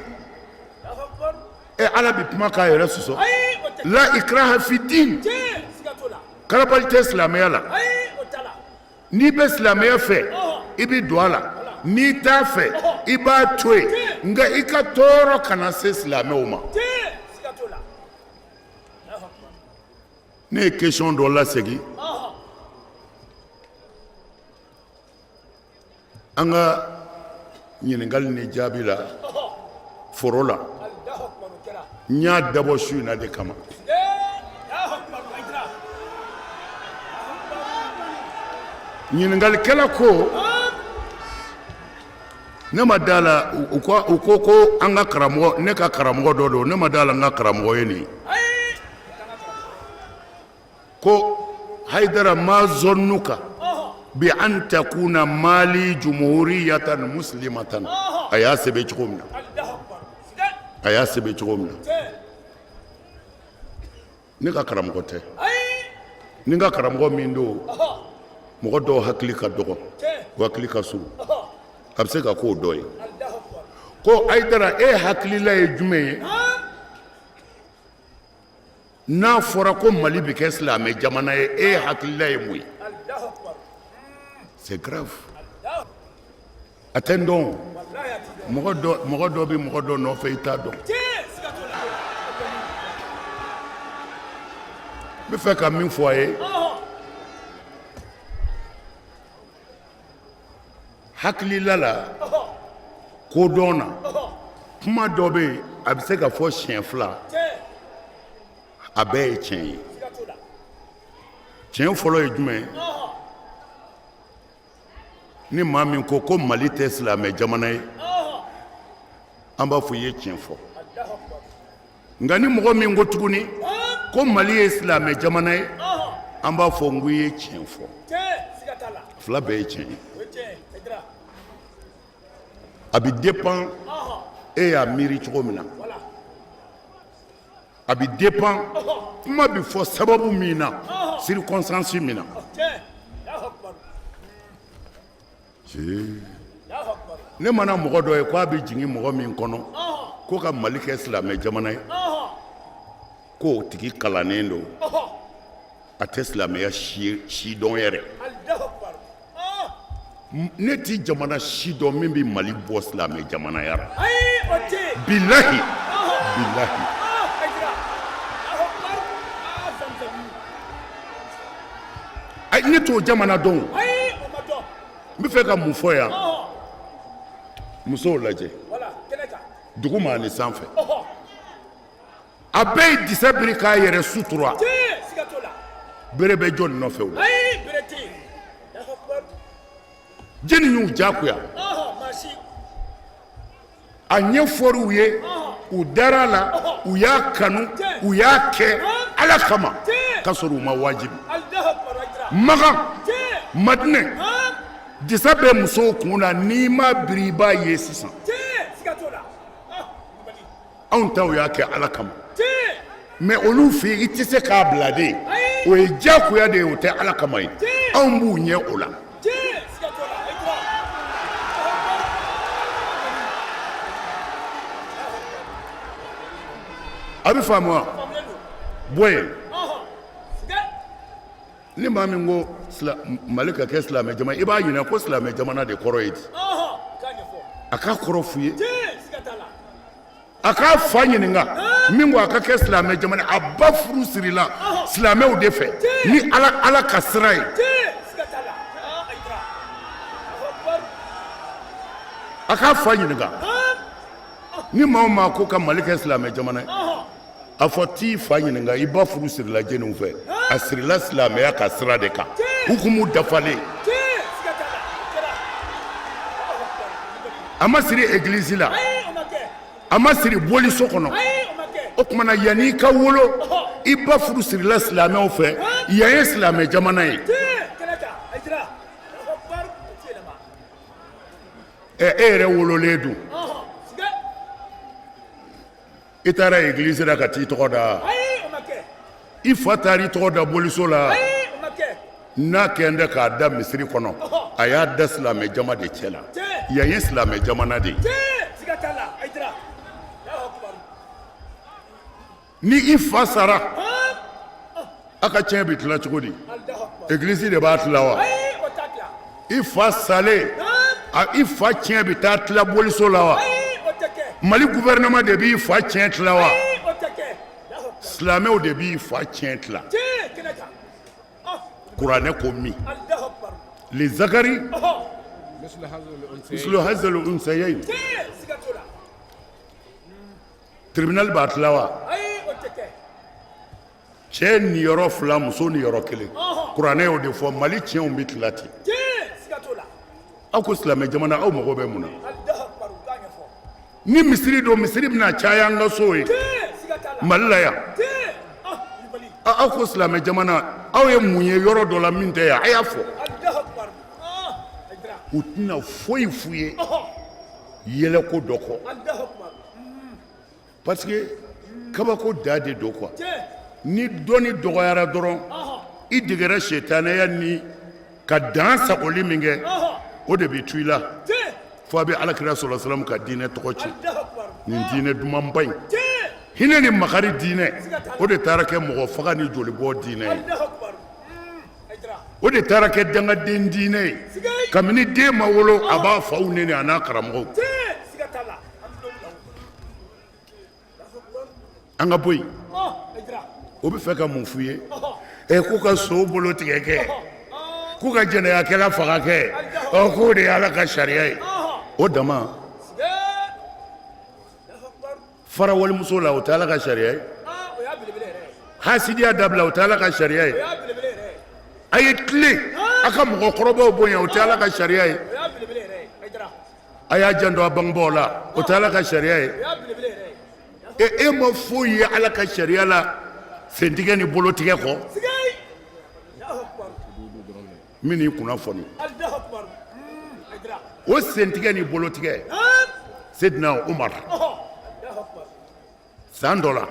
Speaker 3: Ɛ, Ala bɛ kuma k'a yɛrɛ sɔsɔ? La ikraha fi din, karabali tɛ silamɛya la. N'i bɛ silamɛya fɛ, i bɛ don a la, n'i t'a fɛ, i b'a to yen, nka i ka tɔɔrɔ kana se silamɛw ma. Ne ye question dɔ lasegin an ka ɲininkali ni jaabi la foro la. N y'a dabɔ su in na de kama. Ɲininkalikɛla ko ne ma da la, u ko ko an ka karamɔgɔ, ne ka karamɔgɔ dɔ don, ne ma da la n ka karamɔgɔ ye nin ye. Ko Hayidara, ma zɔnnuka bi an takuna Mali jumhuriyatan muslimatan. A y'a sɛbɛn cogo min na, a y'a sɛbɛn cogo min na, ne ka karamɔgɔ tɛ. Ni n ka karamɔgɔ min don, mɔgɔ dɔw hakili ka dɔgɔ, u hakili ka surun, a bɛ se ka k'o dɔ ye. Ko Hayidara, e hakilila ye jumɛn ye n'a fɔra ko Mali bɛ kɛ silamɛ jamana ye? E hakilila ye mun ye? C'est grave. A tɛ n dɔn. Mɔgɔ dɔ bɛ mɔgɔ dɔ nɔfɛ, i t'a dɔn. N bɛ fɛ ka min fɔ a ye, hakilila la, kodɔn na, kuma dɔ bɛ yen, a bɛ se ka fɔ siɲɛ fila, a bɛɛ ye tiɲɛ ye. Tiɲɛ fɔlɔ ye jumɛn ye? Ni maa min ko ko Mali tɛ silamɛ jamana ye, an b'a fɔ i ye tiɲɛ fɔ. Nka ni mɔgɔ min ko tuguni ko Mali ye silamɛ jamana ye, an b'a fɔ n ko i ye tiɲɛ fɔ. Fila bɛɛ ye tiɲɛ ye. A bɛ dépend e y'a miiri cogo min na, a bɛ dépend kuma bɛ fɔ sababu min na, circonstance min na. Ne mana mɔgɔ dɔ ye k'a bɛ jigin mɔgɔ min kɔnɔ ko ka Mali kɛ silamɛ jamana ye, k'o tigi kalannen don, a tɛ silamɛya si dɔn yɛrɛ. Ne tɛ jamana si dɔn min bɛ Mali bɔ silamɛ jamanaya la. Bilahi, bilahi. Ne t'o jamana dɔn. N bɛ fɛ ka mun fɔ yan? Musow lajɛ duguma ni sanfɛ, a bɛɛ ye disa biri k'a yɛrɛ sutura. Bere bɛ jɔn nɔfɛ o la? Jɛni y'u jagoya? A ɲɛfɔr'u ye, u dara la, u y'a kanu, u y'a kɛ Ala kama, k'a sɔrɔ u ma wajibi. Makan, Madinɛ, disa bɛ musow kun na, n'i ma biri i b'a ye sisan. Anw taw y'a kɛ Ala kama, mais olu fɛ yen, i tɛ se k'a bila de, o ye diyagoya de ye, o tɛ Ala kama ye. Anw b'u ɲɛ o la. A bɛ faamu wa? Bɔ yen, ni maa min ko Mali ka kɛ silamɛ jamana, i b'a ɲininka ko silamɛ jamana de kɔrɔ ye di? A k'a kɔrɔ f'u ye. A k'a fa ɲininka min ko a ka kɛ silamɛ jamana, a ba furu sirila silamɛw de fɛ ni Ala ka sira ye. A k'a fa ɲininka. Ni maa o maa ko ka Mali kɛ silamɛ jamana ye, a fɔ t'i fa ɲininka, i ba furu sirila jɛniw fɛ? A sirila silamɛya ka sira de kan, hukumu dafalen. A ma siri egilizi la, a ma siri boliso kɔnɔ. O tuma na, yanni i ka wolo, i ba furu sirila silamɛw fɛ. Yan ye silamɛ jamana ye. Ɛ, e yɛrɛ wololen dun, i taara egilizi la ka t'i tɔgɔ da? I fa taara i tɔgɔ da boliso la? N'a kɛn tɛ k'a da misiri kɔnɔ, a y'a da silamɛ jama de cɛ la. Yan ye silamɛ jamana de ye. Ni i fa sara, a ka tiɲɛ bɛ tila cogo di? Egilizi de b'a tila wa? I fa salen, i fa tiɲɛ bɛ taa tila boliso la wa? Mali gouvernement de b'i fa tiɲɛ tila wa? Silamɛw de b'i fa tiɲɛ tila. Kuranɛ ko min, lizakari mislu hazil unsayayn. Tribunal b'a tila wa? Cɛ niyɔrɔ fila, muso niyɔrɔ kelen. Kuranɛ y'o de fɔ. Mali tiɲɛw bɛ tila ten. Aw ko silamɛ jamana, aw mago bɛ mun na? Ni misiri don, misiri bɛna caya an ka so ye Mali la yan. Aw ko silamɛ jamana, aw ye mun ye yɔrɔ dɔ la min tɛ yan? A y'a fɔ. U tɛna foyi f'u ye yɛlɛko dɔ kɔ, parce que kabako da de don quoi. Ni dɔnni dɔgɔyara dɔrɔn, i degera setanɛya ni ka dan sagoli min kɛ, o de bɛ to i la fo a bɛ Alakira sɔrɔ salam ka diinɛ tɔgɔ ci. Nin diinɛ dumanba in, hinɛ ni makari diinɛ, o de taara kɛ mɔgɔ faga ni jolibɔ diinɛ ye. O de taara kɛ dangaden diinɛ ye. Kabini den ma wolo, a b'a faw neni, a n'a karamɔgɔw. An ka bɔ yen. O bɛ fɛ ka mun f'u ye? Ɛ, k'u ka so bolo tigɛ kɛ, k'u ka jɛnɛyakɛla faga kɛ, ɔ k'o de ye Ala ka sariya ye. O dama fara walimuso la, o tɛ Ala ka sariya ye. Hasidiya dabila, o tɛ Ala ka sariya ye. A ye tilen, a ka mɔgɔkɔrɔbaw bonya, o tɛ Ala ka sariya ye. A y'a janto a bangebaaw la, o tɛ Ala ka sariya ye. E, e ma foyi ye Ala ka sariya la sentigɛ ni bolotigɛ kɔ min y'i kunnafoni. O sentigɛ ni bolotigɛ, Sedina Umar, san dɔ la,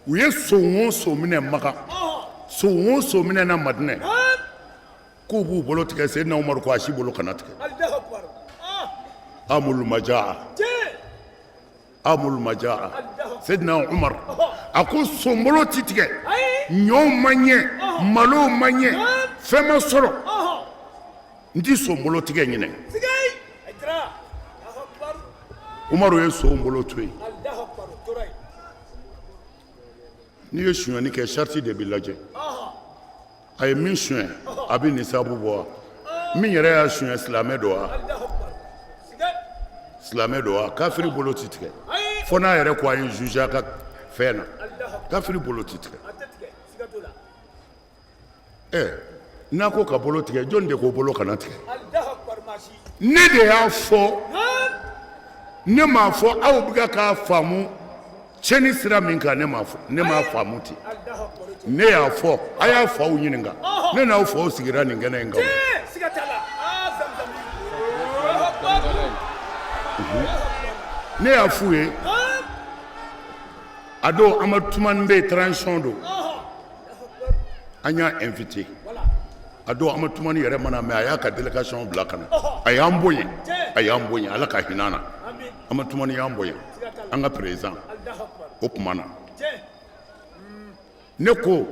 Speaker 3: u ye son o son minɛ Makan, son o son minɛ na Madinɛ, k'u b'u bolo tigɛ. Sedina Umaru ko a si bolo kana tigɛ. Amul majaa, amul majaa. Sedina Umar a ko sonbolo ti tigɛ, ɲɔw ma ɲɛ, malo ma ɲɛ, fɛn ma sɔrɔ, n ti sonbolo tigɛ ɲinɛ. Umaru ye son bolo to yen. N'i ye sonyani kɛ, sariti de bɛ lajɛ. A ye min suɲɛ, a bɛ nisabu bɔ wa? Min yɛrɛ y'a suɲɛ, silamɛ don wa? Silamɛ don wa? Kafiri bolo ti tigɛ fo n'a yɛrɛ ko a ye juge a ka fɛn na. Kafiri bolo ti tigɛ. Ɛ, n'a ko ka bolo tigɛ, jɔn de ko bolo kana tigɛ? Ne de y'a fɔ, ne m'a fɔ aw bɛ k'a faamu tiɲɛni sira min kan. Ne m'a fɔ, ne m'a faamu ten. Ne y'a fɔ, a y'a faw ɲininka. Ne n'aw faw sigira nin kɛnɛ in kan. Ne y'a f'u ye a don, Amadu Tumani bɛ yen, transition don, an y'a invité. A don Amadu Tumani yɛrɛ ma na, mais a y'a ka délégation bila ka na. A y'an bonya, a y'an bonya, Ala ka hinɛ na. Amadu Tumani y'an bonya, an ka président o tuma na. Ne ko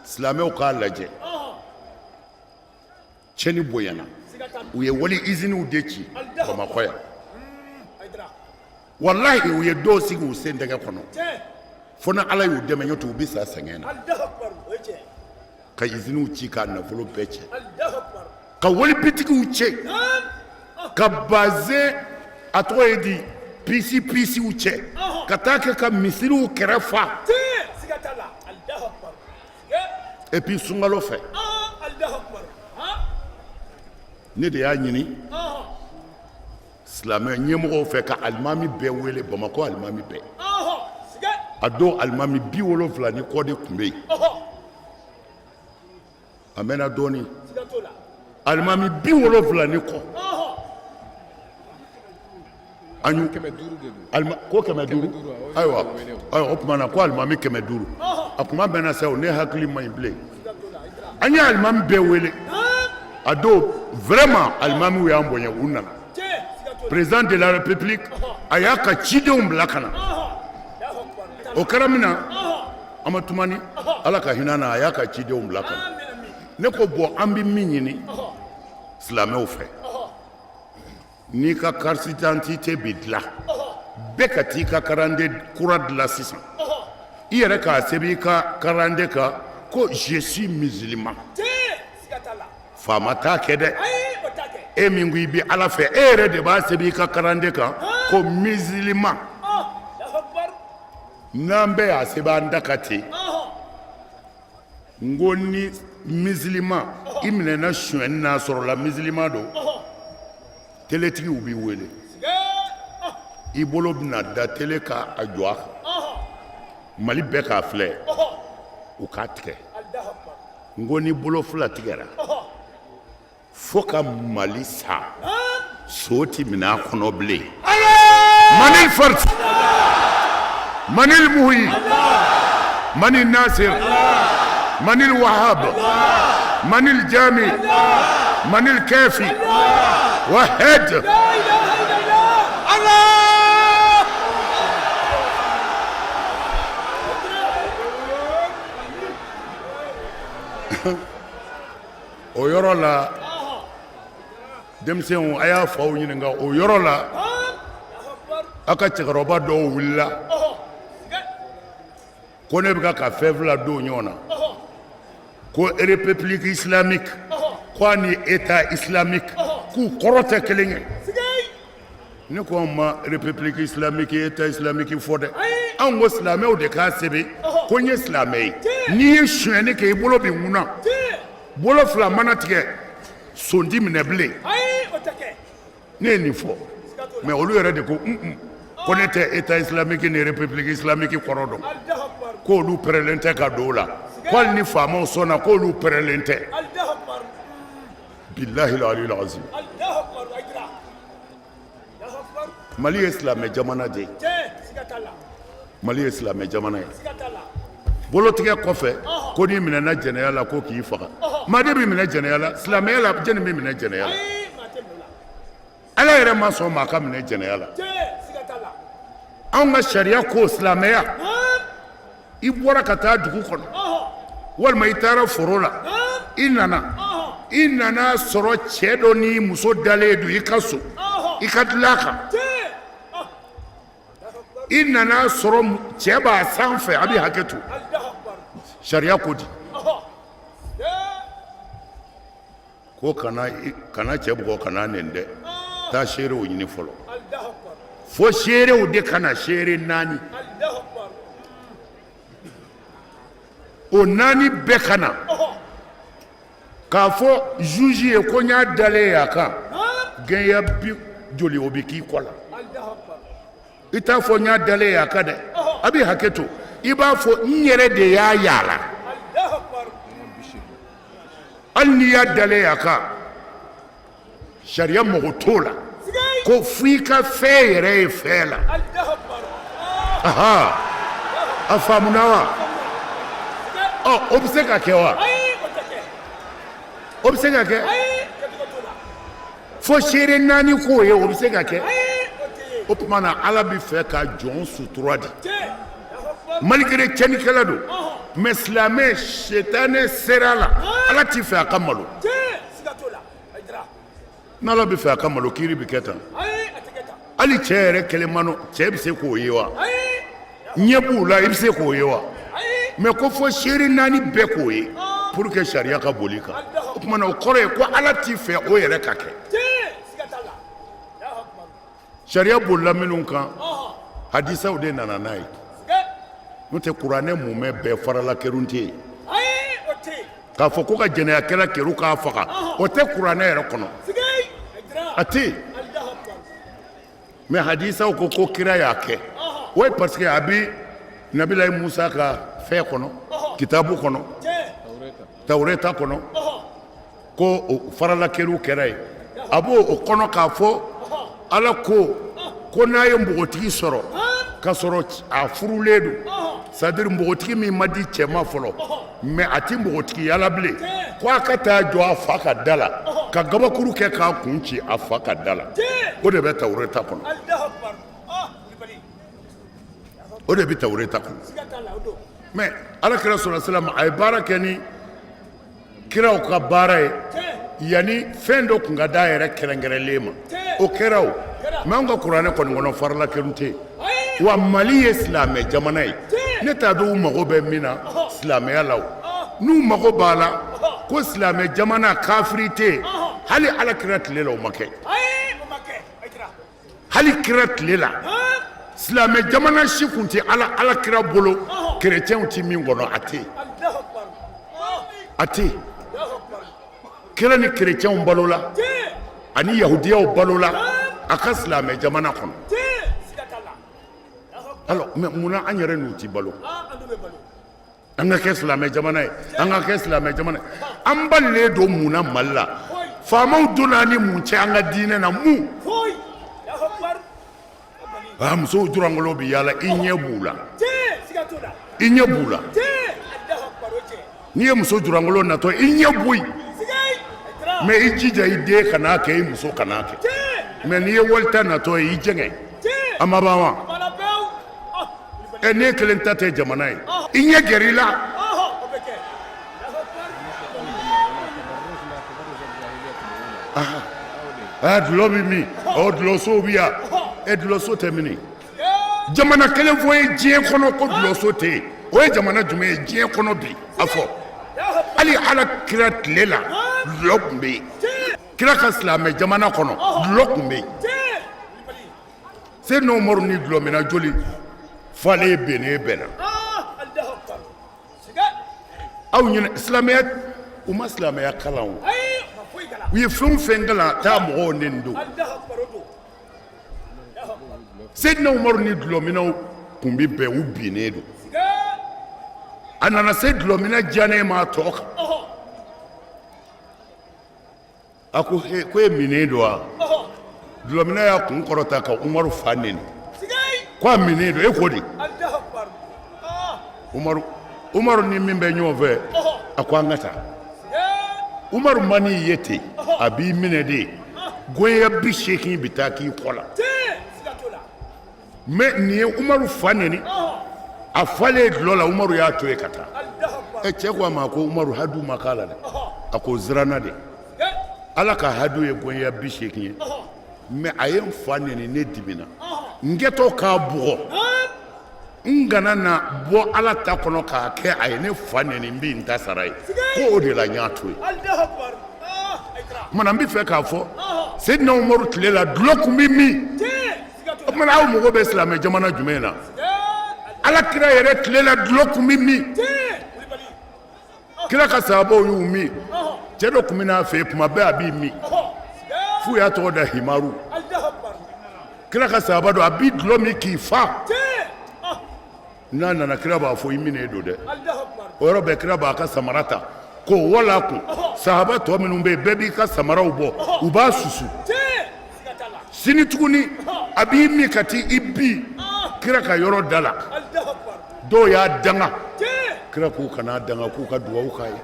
Speaker 3: silamɛw k'a lajɛ, tiɲɛni bonyana, u ye wali iziniw de ci Bamakɔ yan. Walahi, u ye dɔw sigi u sen tɛgɛ kɔnɔ, fo ni Ala y'u dɛmɛ, n'o tɛ u bɛ sa sɛgɛn na. Ka iziniw ci, k'a nafolo bɛɛ cɛ, ka wali bitigiw cɛ, ka bazɛn, a tɔgɔ ye di, pisi pisiw cɛ, ka taa kɛ ka misiriw kɛrɛ fa. Et puis sunkalo fɛ, ne de y'a ɲini silamɛ ɲɛmɔgɔw fɛ ka alimami bɛɛ wele, Bamakɔ alimami bɛɛ. A don alimami 70 ni kɔ de tun bɛ yen. A mɛnna dɔɔnin, alimami 70 ni kɔ. An y'u ko 500. Ayiwa, ayiwa, o tuma na ko alimami 500. A kuma mɛnna sa, ne hakili ma ɲi bilen. An ye alimami bɛɛ wele a don. Vraiment, alimamiw y'an bonya, u nana. Président de la République a y'a ka cidenw bila ka na. O kɛra min na, Amadu Tumani, Ala ka hinɛ na, a y'a ka cidenw bila ka na. Ne ko bon, an bɛ min ɲini silamɛw fɛ, n'i ka carte d'identité bɛ dilan, bɛɛ ka t'i ka carte kura dilan sisan, i yɛrɛ k'a sɛbɛn i ka carte kan ko je suis musulman. Faama t'a kɛ dɛ. E min ko i bɛ Ala fɛ, e yɛrɛ de b'a sɛbɛn i ka carte kan ko musulman. N'an bɛɛ y'a sɛbɛn an da kan ten, n ko ni musulman i minɛna sonyɛni n'a sɔrɔla musulman don, teletigiw b'i wele, i bolo bɛna da tele ka a jɔ a kan, Mali bɛɛ k'a filɛ, u k'a tigɛ. N ko ni bolo fila tigɛra, fo ka Mali sa, so ti minɛ a kɔnɔ bilen. Manil fard, manil muhi, manil nasir, manil wahab, manil jami, manil kafi, wahad. O yɔrɔ la, denmisɛnw, a y'a faw ɲininka. O yɔrɔ la, aw ka cɛkɔrɔba dɔw wulila ko ne bɛ ka fɛn fila don ɲɔgɔn na, ko république islamique, ko a ni état islamique, k'u kɔrɔ tɛ kelen ye. Ne ko anw ma république islamique, état islamique fɔ dɛ. Anw ko silamɛw de k'a sɛbɛn ko n ye silamɛ ye. N'i ye sonyɛni kɛ, i bolo bɛ ŋuna. Bolo fila mana tigɛ, son ti minɛ bilen. Ne ye nin fɔ, mais olu yɛrɛ de ko un ko ne tɛ état islamique ni république islamique kɔrɔ dɔn, k'olu pɛrɛlen tɛ ka don o la, ko hali ni faamaw sɔnna, k'olu pɛrɛlen tɛ. Bilahi aliyul azim, Mali ye silamɛ jamana de ye. Mali ye silamɛ jamana ye. Bolotigɛ kɔfɛ, ko n'i minɛna jɛnɛya la, ko k'i faga. Maa de bɛ minɛ jɛnɛya la silamɛya la? Jɛni bɛ minɛ jɛnɛya la? Ala yɛrɛ ma sɔn maa ka minɛ jɛnɛya la. Anw ka sariya ko silamɛya, i bɔra ka taa dugu kɔnɔ walima i taara foro la, i nana i nana sɔrɔ cɛ dɔ ni muso dalen don i ka so, i ka dilan kan, i nana sɔrɔ cɛ b'a sanfɛ, a bɛ hakɛ to, sariya ko di ko kana kana cɛ bugɔ, kana nɛni dɛ, taa seerew ɲini fɔlɔ. Fo seerew de ka na, seere naani, o naani bɛɛ ka na k'a fɔ juge ye ko n y'a dalen ye a kan. Gɛnya bi joli o bɛ k'i kɔ la. I t'a fɔ n y'a dalen ye a kan dɛ, a bɛ hakɛ to, i b'a fɔ n yɛrɛ de y'a y'a la. Hali n'i y'a dalen ye a kan, sariya mago t'o la, ko fo i ka fɛn yɛrɛ ye fɛn la. Aha, a faamuna wa? Ɔ, o bɛ se ka kɛ wa? O bɛ se ka kɛ? Fo seere naani k'o ye, o bɛ se ka kɛ? O tuma na Ala bɛ fɛ ka jɔn sutura de, malgré tiɲɛnikɛla don, mais silamɛ sitanɛ sera a la, Ala t'i fɛ a ka malo. N'Ala bɛ fɛ a ka malo, kiiri bɛ kɛ tan? Hali cɛ yɛrɛ kelen ma, cɛ bɛ se k'o ye wa? Ɲɛ b'u la, i bɛ se k'o ye wa? Mais ko fo seere naani bɛɛ k'o ye pour que sariya ka boli kan. O tuma na o kɔrɔ ye ko Ala t'i fɛ o yɛrɛ ka kɛ. Sariya bolila minnu kan, hadisaw de nana n'a ye, n'o tɛ kuranɛ mumɛ bɛɛ farala kerun tɛ yen. K'a fɔ ko ka jɛnɛyakɛla kerun k'a faga, o tɛ kuranɛ yɛrɛ kɔnɔ, a tɛ yen. Mais hadisaw ko ko kira y'a kɛ, o ye parce que a bɛ nabilayi Musa ka fɛn kɔnɔ, kitabu kɔnɔ, tawureta kɔnɔ, ko farala kerun kɛra yen. A b'o o kɔnɔ k'a fɔ Ala ko ko n'a ye npogotigi sɔrɔ k'a sɔrɔ a furulen don, c'est à dire npogotigi min ma di cɛ ma fɔlɔ, mais a tɛ npogotigiya la bilen, ko a ka taa jɔ a fa ka da la ka gabakuru kɛ k'a kun ci a fa ka da la. O de bɛ tawureta kɔnɔ, o de bɛ tawureta kɔnɔ. Mais Ala kira sɔrɔ salam a ye baara kɛ ni kiraw ka baara ye yanni fɛn dɔ tun ka d'a yɛrɛ kɛrɛnkɛrɛnlen ma, o kɛra o. Mais anw ka kuranɛ kɔni kɔnɔ, farala kerun tɛ yen. Wa Mali ye silamɛ jamana ye, ne t'a dɔn u mago bɛ min na silamɛya la. O n'u mago b'a la ko silamɛ jamana kafiri tɛ yen, hali Ala kira tile la o ma kɛ. Hali kira tile la, silamɛ jamana si tun tɛ Ala kira bolo kerecɛnw tɛ min kɔnɔ, a tɛ yen, a tɛ yen. Kira ni kerecɛnw balola ani yahudiyaw balola a ka silamɛ jamana kɔnɔ. Alors, mais munna an yɛrɛ n'u tɛ balo? An ka kɛ silamɛ jamana ye, an ka kɛ silamɛ jamana ye, an balilen don mun na Mali la? Faamaw donna ni mun cɛ an ka diinɛ na? Mun? Aa, musow jurangolo bɛ yaala, i ɲɛ b'u la, i ɲɛ b'u la. N'i ye muso jurangolo natɔ, i ɲɛ b'u ye, mais i jija i den kan'a kɛ, i muso kan'a kɛ. Mais n'i ye walita natɔ ye, i jɛngɛ, a ma ban wa? Ɛ, n'e kelen ta tɛ jamana ye, i ɲɛ gɛrɛ i la. Aa, dulɔ bɛ min? Ɔ, dulɔsow bɛ yan. Ɛ, dulɔso tɛ min? Jamana kelen fɔ ye diɲɛ kɔnɔ ko dulɔso tɛ yen, o ye jamana jumɛn ye diɲɛ kɔnɔ bi? A fɔ. Hali Ala kira tile la, dulɔ tun bɛ yen. Kira ka silamɛ jamana kɔnɔ, dulɔ tun bɛ yen. Seydina Umaru ni dulɔminna joli falen bennen bɛnna aw ɲinɛ. Silamɛya, u ma silamɛya kalan o. U ye fɛn o fɛn kalan, taa mɔgɔw neni don. Seydina Umaru ni dulɔminnaw tun bɛ bɛn, u binnen don. A nana se dulɔminna diyanen ma tɔ kan, a ko he, ko e minnen don wa? Dulɔminna y'a kun kɔrɔta ka Umaru fa neni ko a minnen don. E ko di? Umaru, Umaru ni min bɛ ɲɔgɔn fɛ, a ko an ka taa. Umaru man'i ye ten, a b'i minɛ de. Goya 80 bɛ taa k'i kɔ la. Mais nin ye Umaru fa neni, a falen dulɔ la, Umaru y'a to yen ka taa. Ɛ, cɛ ko a ma ko Umaru, hadu ma k'a la dɛ. A ko siranna de. Ala ka hadu ye goya 80 ye, mais a ye n fa neni, ne dimina, n kɛtɔ k'a bugɔ, n kana na bɔ Ala ta kɔnɔ k'a kɛ a ye ne fa neni, n bɛ n ta sara ye. Ko o de la n y'a to yen. Kumana n bɛ fɛ k'a fɔ, Seydina Umaru tile la, dulɔ tun bɛ min? O tuma aw mago bɛ silamɛ jamana jumɛn na? Ala kira yɛrɛ tile la, dulɔ tun bɛ min? Kira ka sahabaw y'u min. Cɛ dɔ tun bɛ n'a fɛ yen tuma bɛɛ, a b'i min f'u y'a tɔgɔ da Himaru. Kira ka sahaba don, a b'i dulɔ min k'i fa. N'a nana, kira b'a fɔ i minnen don dɛ. O yɔrɔ bɛɛ, kira b'a ka samara ta k'o wala a kun. Sahaba tɔ minnu bɛ yen, bɛɛ b'i ka samaraw bɔ, u b'a susu. Sini tuguni, a b'i min ka taa i bin kira ka yɔrɔ da la. Dɔw y'a danga, kira k'u kana danga, k'u ka dugawu k'a ye,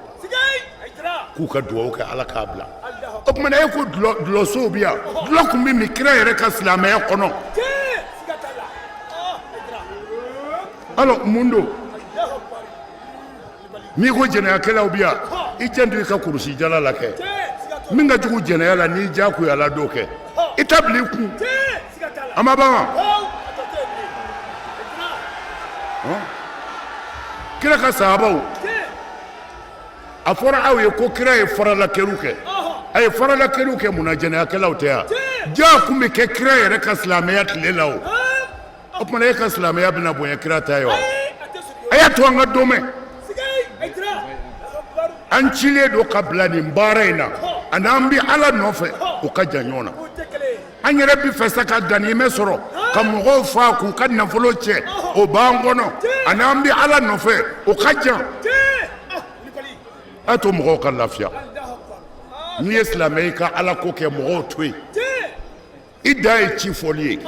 Speaker 3: k'u ka dugawu kɛ Ala k'a bila. O tuma na e ko dulɔsow bɛ yan, dulɔ tun bɛ min kira yɛrɛ ka silamɛya kɔnɔ. Alors mun don n'i ko jɛnɛyakɛlaw bɛ yan? I janto i ka kurusi jala la kɛ. Min ka jugu jɛnɛya la, n'i jagoyala d'o kɛ, i ta bila i kun. A ma ban wa? Kira ka sahabaw, a fɔra aw ye ko kira ye faralakɛliw kɛ. A ye faralakɛliw kɛ mun na? Jɛnɛyakɛlaw tɛ yan? Jaa kun bɛ kɛ kira yɛrɛ ka silamɛya tile la. O o tuma e ka silamɛya bɛna bonya kira ta ye wa? A y'a to an ka dɔ mɛn. An cilen don ka bila nin baara in na, ani an bɛ Ala nɔfɛ, o ka jan ɲɔgɔn na. An yɛrɛ bɛ fɛ sa ka ganimɛ sɔrɔ ka mɔgɔw faa k'u ka nafolo cɛ, o b'an kɔnɔ, ani an bɛ Ala nɔfɛ, o ka jan. A to mɔgɔw ka lafiya. N'i ye silamɛ, i ka Ala ko kɛ, mɔgɔw to yen. I dan ye ci fɔli ye,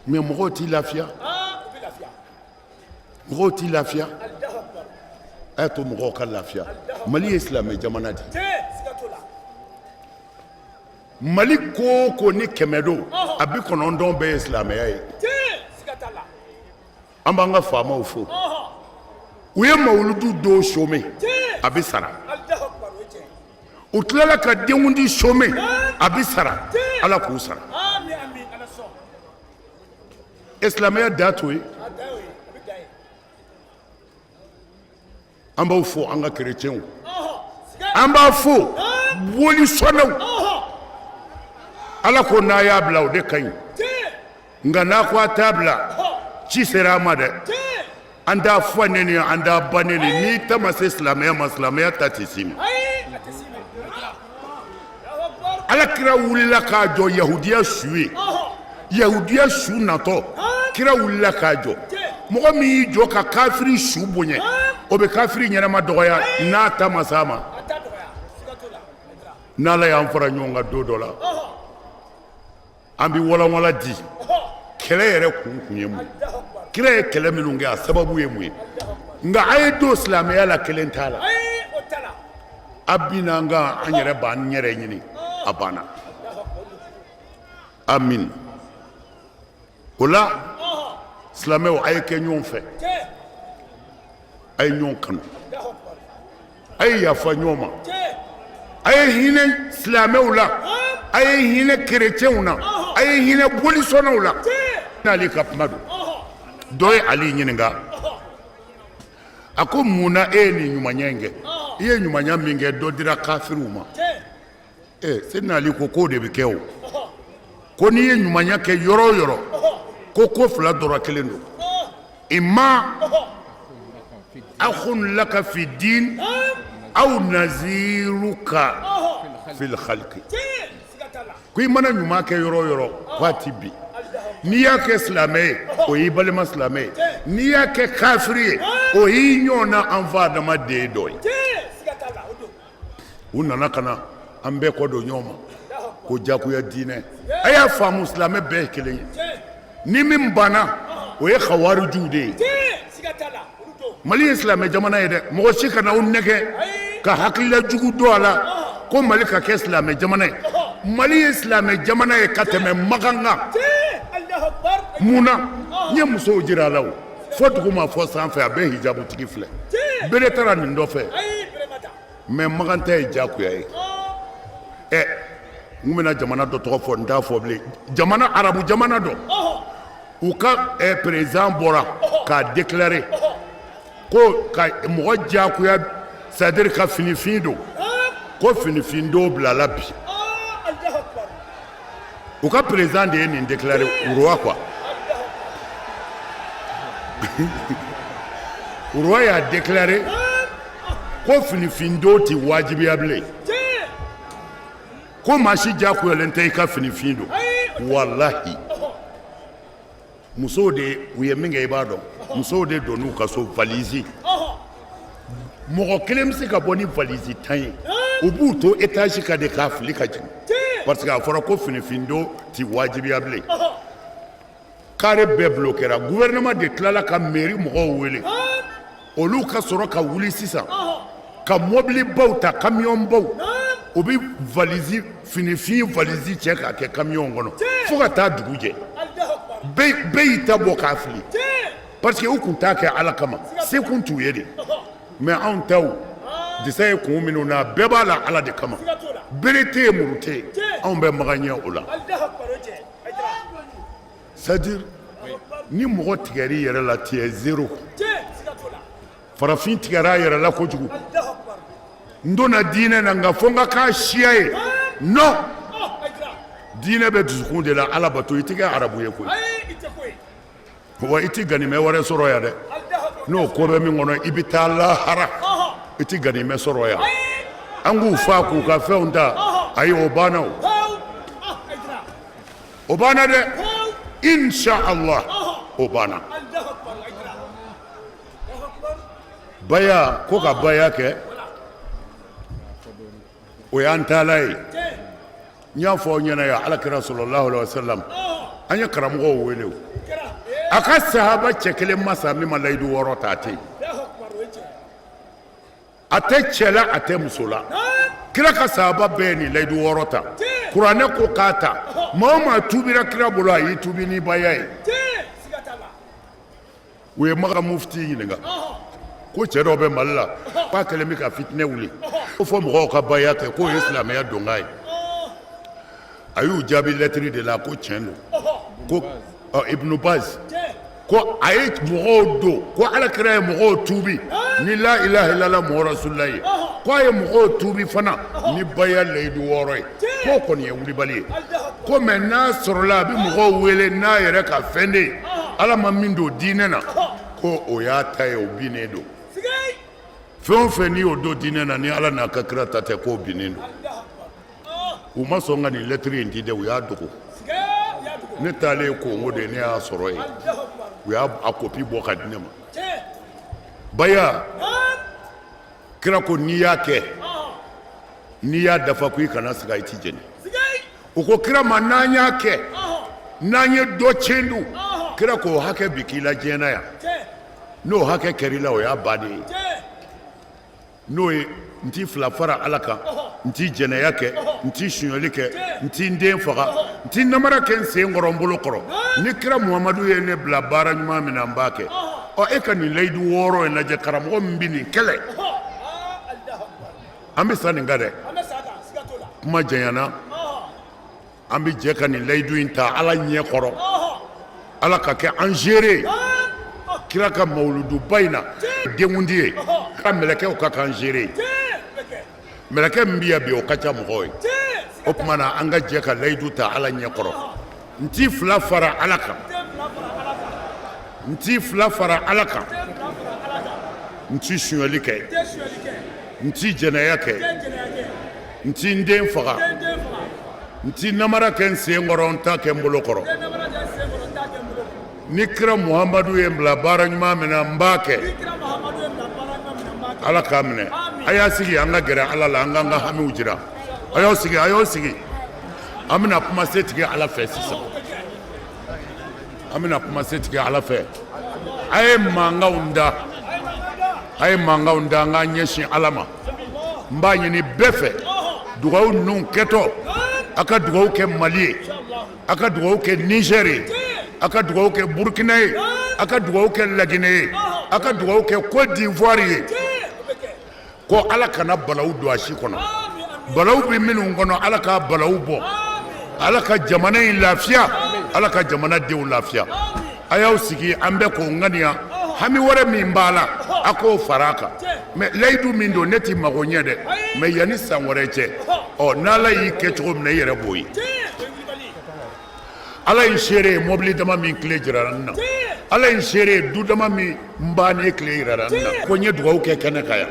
Speaker 3: mais mɔgɔw t'i lafiya, mɔgɔw t'i lafiya. A y'a to mɔgɔw ka lafiya. Mali ye silamɛ jamana de ye. Mali ko o ko ni 100 don, a 90 bɛɛ ye silamɛya ye. An b'an ka faamaw fo, u ye mawuludu dɔw somɛ, a bɛ sara. U tilala ka denkundi somɛ, a bɛ sara. Ala k'u sara. E, silamɛya da t'o ye. An b'aw fo, an ka kerecɛnw, an b'a fo bolisɔnnaw. Ala ko n'a y'a bila, o de ka ɲi, nka n'a ko a t'a bila, ci sera a ma dɛ. An t'a fa neni, an t'a ba neni. N'i ta ma se silamɛya ma, silamɛya ta tɛ s'i ma. Ala kira wulila k'a jɔ yahudiya su ye. Yahudiya su natɔ, kira wulila k'a jɔ. Mɔgɔ min y'i jɔ ka kafiri su bonya, o bɛ kafiri ɲɛnama dɔgɔya n'a ta ma s'a ma. N'Ala y'an fara ɲɔgɔn kan don dɔ la, an bɛ walanwala di kɛlɛ yɛrɛ kun kun ye mun ye, kira ye kɛlɛ minnu kɛ, a sababu ye mun ye. Nka a ye don silamɛya la, kelen t'a la. A binna an kan, an yɛrɛ b'an yɛrɛ ɲini, a banna. Amin. O la, silamɛw, a ye kɛ ɲɔgɔn fɛ, a ye ɲɔgɔn kanu, a ye yafa ɲɔgɔn ma, a ye hinɛ silamɛw la, a ye hinɛ kerecɛnw na, a ye hinɛ bolisɔnnaw la. N'ale ka kuma don, dɔ ye Ali ɲininka, a ko mun na e ye nin ɲumanya in kɛ? I ye ɲumanya min kɛ, dɔ dira kafiriw ma. Ee, Seydina Ali ko k'o de bɛ kɛ o. Ko n'i ye ɲumanya kɛ yɔrɔ o yɔrɔ, ko ko fila dɔrɔn kelen don: imma akhun laka fi din aw naziruka fil khalqi. Ko i mana ɲuman kɛ yɔrɔ o yɔrɔ, k'a ti bin. N'i y'a kɛ silamɛ ye, o y'i balima silamɛ ye. N'i y'a kɛ kafiri ye, o y'i ɲɔgɔnna an fa adamaden dɔ ye. U nana ka na an bɛɛ kɔ don ɲɔgɔn ma ko jagoya diinɛ. A y'a faamu, silamɛ bɛɛ ye kelen ye. Ni min banna, o ye kawarijuw de ye. Mali ye silamɛ jamana ye dɛ. Mɔgɔ si kana aw nɛgɛ ka hakilila jugu don a la ko Mali ka kɛ silamɛ jamana ye. Mali ye silamɛ jamana ye ka tɛmɛ Makan kan. Mun na? N ye musow jira a la o, fo duguma fo sanfɛ, a bɛɛ hijabutigi filɛ. Bere taara nin dɔ fɛ, mais Makan ta ye diyagoya ye. Ɛ, n bɛna jamana dɔ tɔgɔ fɔ, n t'a fɔ bilen, jamana arabu jamana dɔ, u ka président bɔra k'a déclarer ko ka mɔgɔ diyagoya, c'est à dire ka finifin don, ko finifin don bilala bi. U ka président de ye nin déclarer, roi quoi. Roi y'a déclarer ko finifin don tɛ wajibiya bilen, ko maa si diyagoyalen tɛ i ka finifin don. Walahi, musow de u ye min kɛ, i b'a dɔn, musow de donn'u ka so valise. Mɔgɔ kelen bɛ se ka bɔ ni valise 10 ye, u b'u to étage kan de k'a fili ka jigin, parce que a fɔra ko finifin don tɛ wajibiya bilen. Carré bɛɛ bloquera. Gouvernement de tilala ka mairie mɔgɔw wele, olu ka sɔrɔ ka wuli sisan ka mɔbilibaw ta, kamiyɔnbaw, u bɛ valise, finifin valise cɛ k'a kɛ kamiyɔn kɔnɔ fo ka taa dugu jɛ. Bɛɛ y'i ta bɔ k'a fili, parce que u kun t'a kɛ Ala kama, se kun t'u ye de. Mais anw taw disa ye kun minnu na, bɛɛ b'a la Ala de kama, bere tɛ yen, muru tɛ yen, anw bɛ Makan ɲɛ o la. C'est à dire, ni mɔgɔ tigɛr'i yɛrɛ la, tu es zéro. Farafin tigɛra a yɛrɛ la kojugu. N donna diinɛ na, nka fo n ka k'a siya ye. Non, diinɛ bɛ dusukun de la. Ala bato, i tɛ kɛ arabu ye koyi, wa i tɛ ganimɛ wɛrɛ sɔrɔ yan dɛ. N'o ko bɛ min kɔnɔ, i bɛ taa lahara, i tɛ ganimɛ sɔrɔ yan. An k'u fa k'u ka fɛnw ta, ayi, o banna, o o banna dɛ. Insha Allah, o banna. Baya ko ka baya kɛ, o y'an taala ye. N y'a fɔ aw ɲɛna yan, Ala kira sallallahu alaihi wasallam, an ye karamɔgɔw wele, o a ka sahaba cɛ kelen ma sa min ma layidu 6 ta. A tɛ yen, a tɛ cɛ la, a tɛ muso la. Kira ka sahaba bɛɛ ye nin layidu 6 ta. Kuranɛ ko k'a ta. Maa o maa tuubira kira bolo, a y'i tuubi ni baya ye. U ye Maka mufti ɲininka ko cɛ dɔ bɛ Mali la, k'a kɛlen bɛ ka fitinɛ wuli, ko fo mɔgɔw ka baya kɛ, k'o ye silamɛya donkan ye. A y'u jaabi lɛtiri de la ko tiɲɛ don, ko Ibnu Baz ko a ye mɔgɔw don, ko Ala kira ye mɔgɔw tuubi ni la ilaha illallah muhammadu rasulullah ye, ko a ye mɔgɔw tuubi fana ni baya layidu 6 ye, k'o kɔni ye wulibali ye, ko mais n'a sɔrɔla a bɛ mɔgɔw wele n'a yɛrɛ ka fɛn de ye, Ala ma min don diinɛ na, ko o y'a ta ye, o binnen don. Fɛn o fɛn n'i y'o don diinɛ na ni Ala n'a ka kira ta tɛ, k'o binnen don. U ma sɔn ka nin lɛtiri in di dɛ, u y'a dogo. Ne taalen Kongo de, ne y'a sɔrɔ yen, u y'a a kopi bɔ ka di ne ma. Baya, kira ko n'i y'a kɛ, n'i y'a dafa, ko i kana siga, i ti jeni. U ko kira ma, n'an y'a kɛ, n'an ye dɔ tiɲɛ dun? Kira k'o hakɛ bi k'i la diɲɛ na yan, n'o hakɛ kɛr'i la, o y'a bannen ye. N'o ye n ti fila fara Ala kan, n ti jɛnɛya kɛ, n ti sonyali kɛ, n ti n den faga, n ti namara kɛ n sen kɔrɔ, n bolo kɔrɔ, ni kira Muhamadu ye ne bila baara ɲuman min na, n b'a kɛ. Ɔ, e ka nin layidu 6 in lajɛ, karamɔgɔ min bɛ nin kɛlɛ, an bɛ sa nin kan dɛ. Kuma janyana. An bɛ jɛ ka nin layidu in ta Ala ɲɛ kɔrɔ, Ala ka kɛ an seere kira ka mawuluduba in na, denkundi ye ka mɛlɛkɛw ka k'an seere. Mɛlɛkɛ min bɛ yan bi, o ka ca mɔgɔw ye. O tuma na, an ka jɛ ka layidu ta Ala ɲɛ kɔrɔ. N ti fila fara Ala kan, n ti fila fara Ala kan, n ti sonyali kɛ, n ti jɛnɛya kɛ, n ti n den faga, n ti namara kɛ n sen kɔrɔ, n ta kɛ n bolo kɔrɔ. Ni kira Muhamadu ye n bila baara ɲuman min na, n b'a kɛ. Ala k'a minɛ. A y'a sigi, an ka gɛrɛ Ala la, an k'an ka hamiw jira. A y'aw sigi, a y'aw sigi. An bɛna kuma setigi Ala fɛ sisan, an bɛna kuma setigi Ala fɛ. A ye mankanw da, a ye mankanw da, an k'an ɲɛsin Ala ma. N b'a ɲini bɛɛ fɛ, dugawu ninnu kɛtɔ. A ka dugawu kɛ Mali ye, a ka dugawu kɛ Niger ye, a ka dugawu kɛ Burkina ye, a ka dugawu kɛ Laginɛ ye, a ka dugawu kɛ Côte d'Ivoire ye, ko Ala kana balawu don a si kɔnɔ. Balawu bɛ minnu kɔnɔ, Ala ka balawu bɔ. Ala ka jamana in lafiya, Ala ka jamana denw lafiya. A y'aw sigi, an bɛ k'o ŋaniya. Hami wɛrɛ min b'a la, a k'o fara a kan. Mais layidu min don, ne t'i mago ɲɛ dɛ, mais yanni san wɛrɛ cɛ, ɔ n'Ala y'i kɛ cogo min na, i yɛrɛ b'o ye. Ala ye seere ye, mobili dama min tile jirara n na, Ala ye seere ye, du dama min n bannen tile jirara n na, ko n ye dugawu kɛ kɛnɛ kan yan.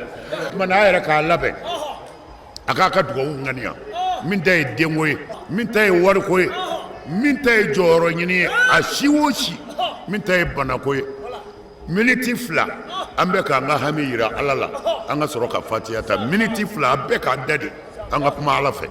Speaker 3: Tuma na a yɛrɛ k'a labɛn, a k'a ka dugawu ŋaniya. Min ta ye denko ye, min ta ye wariko ye, min ta ye jɔyɔrɔ ɲini ye, a si o si, min ta ye banako ye, miniti 2 an bɛ k'an ka hami yira Ala la, an ka sɔrɔ ka fatiya ta. Miniti 2, a bɛɛ k'a da de, an ka kuma Ala fɛ.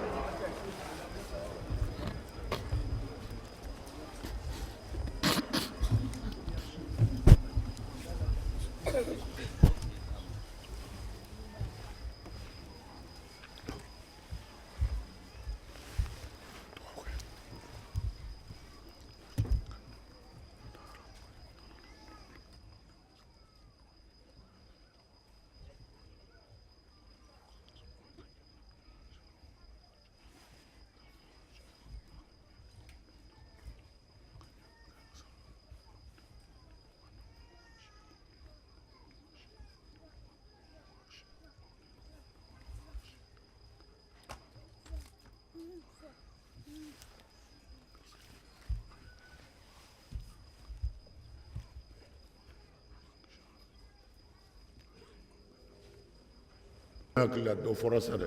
Speaker 3: Hakili dɔ fɔra sa dɛ.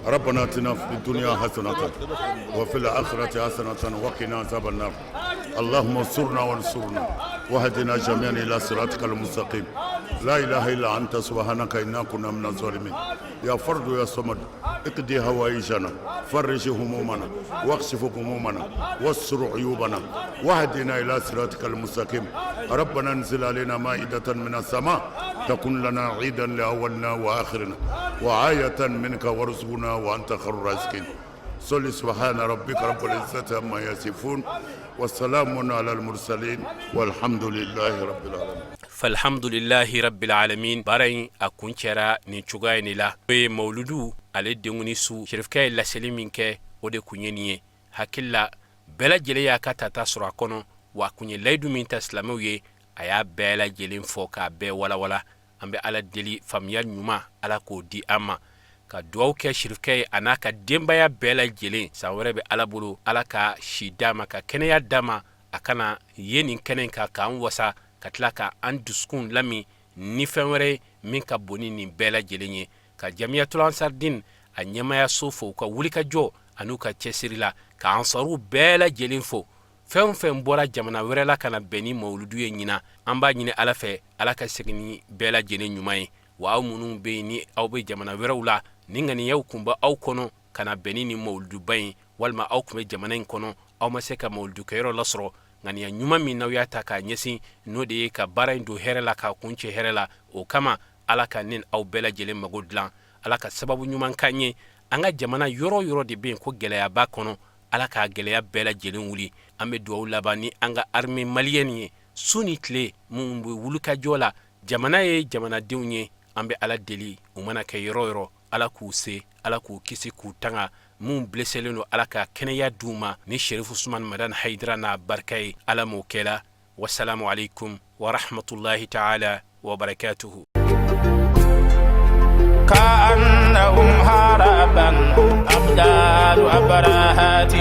Speaker 3: ربنا اتنا في الدنيا حسنة وفي الآخرة حسنة وقنا عذاب النار. اللهم انصرنا وانصرنا واهدنا جميعا إلى صراطك المستقيم. لا إله إلا أنت، سبحانك إنا كنا من الظالمين. يا فرد يا صمد، اقضي هوائجنا، فرج همومنا، واكشف غمومنا، واستر عيوبنا، واهدنا إلى صراطك المستقيم. ربنا انزل علينا مائدة من السماء تكن لنا عيدا لأولنا وآخرنا وآية منك، وارزقنا وأنت خير الرازقين. صل. سبحان ربك رب العزة عما يصفون والسلام على المرسلين والحمد لله رب العالمين.
Speaker 2: Falhamdulilahi rabbil alamin. Baara in a kuncɛra nin cogoya in de la. O ye mawuludu ale denkuni su, serifukɛ ye laseli min kɛ, o de kun ye nin ye. Hakili la, bɛɛ lajɛlen y'a ka tata sɔrɔ a kɔnɔ, wa a kun ye layidu min ta silamɛw ye, a y'a bɛɛ lajɛlen fɔ k'a bɛɛ walawala. An bɛ Ala deli, faamuya ɲuman, Ala k'o di an ma, ka dugawu kɛ sirifukɛ ye a n'a ka denbaya bɛɛ lajɛlen. San wɛrɛ bɛ Ala bolo, Ala ka si d'a ma, ka kɛnɛya d'a ma, a ka na ye nin kɛnɛ in kan k'an wasa, ka tila ka an dusukun lamin ni fɛn wɛrɛ ye min ka bon ni nin bɛɛ lajɛlen ye. Ka Jamiyatul Ansardin a ɲɛmayaso fo u ka wulikajɔ an'u ka cɛsiri la, ka ansaruw bɛɛ lajɛlen fo, fɛn o fɛn bɔra jamana wɛrɛ la ka na bɛn ni mawuludu ye ɲinan. An b'a ɲini Ala fɛ, Ala ka segin ni bɛɛ lajɛlen ɲuman ye. Wa aw minnu bɛ yen ni aw bɛ jamana wɛrɛw la, ni ŋaniyaw kun bɛ aw kɔnɔ ka na bɛn ni nin mawuluduba in, walima aw tun bɛ jamana in kɔnɔ, aw ma se ka mawuludukɛyɔrɔ lasɔrɔ, ŋaniya ɲuman min n'aw y'a ta k'a ɲɛsin, n'o de ye ka baara in don hɛrɛ la k'a kuncɛ hɛrɛ la, o kama Ala ka ne aw bɛɛ lajɛlen mago dilan. Ala ka sababu ɲuman k'an ye. An ka jamana yɔrɔ yɔrɔ de bɛ yen ko gɛlɛya b'a kɔnɔ, Ala k'a gɛlɛya bɛɛ lajɛlen wuli. An bɛ dugawu laban ni an ka armée malienne ye, su ni tile minnu bɛ wulikajɔ la jamana ye, jamanadenw ye. An bɛ Ala deli, u mana kɛ yɔrɔ yɔrɔ, Ala k'u se, Ala k'u kisi, k'u tanga. Minnu blesselen don, Ala ka kɛnɛya d'u ma ni Serifu Usumani Madani Hayidara n'a barika ye. Ala m'o kɛla. Wasalamu alaikum wa rahmatullahi ta'ala wa barakatuhu.
Speaker 1: كأنهم هربا أبدال أبراهات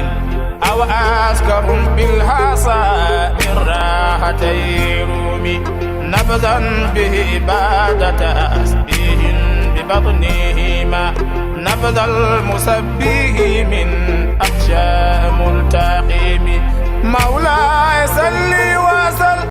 Speaker 1: أو أسكرهم بالحصى من راحتي رومي نبذا به بعد تسبيح ببطنهما نبذ المسبح من أخشى ملتقم. مولاي صلي وسلم.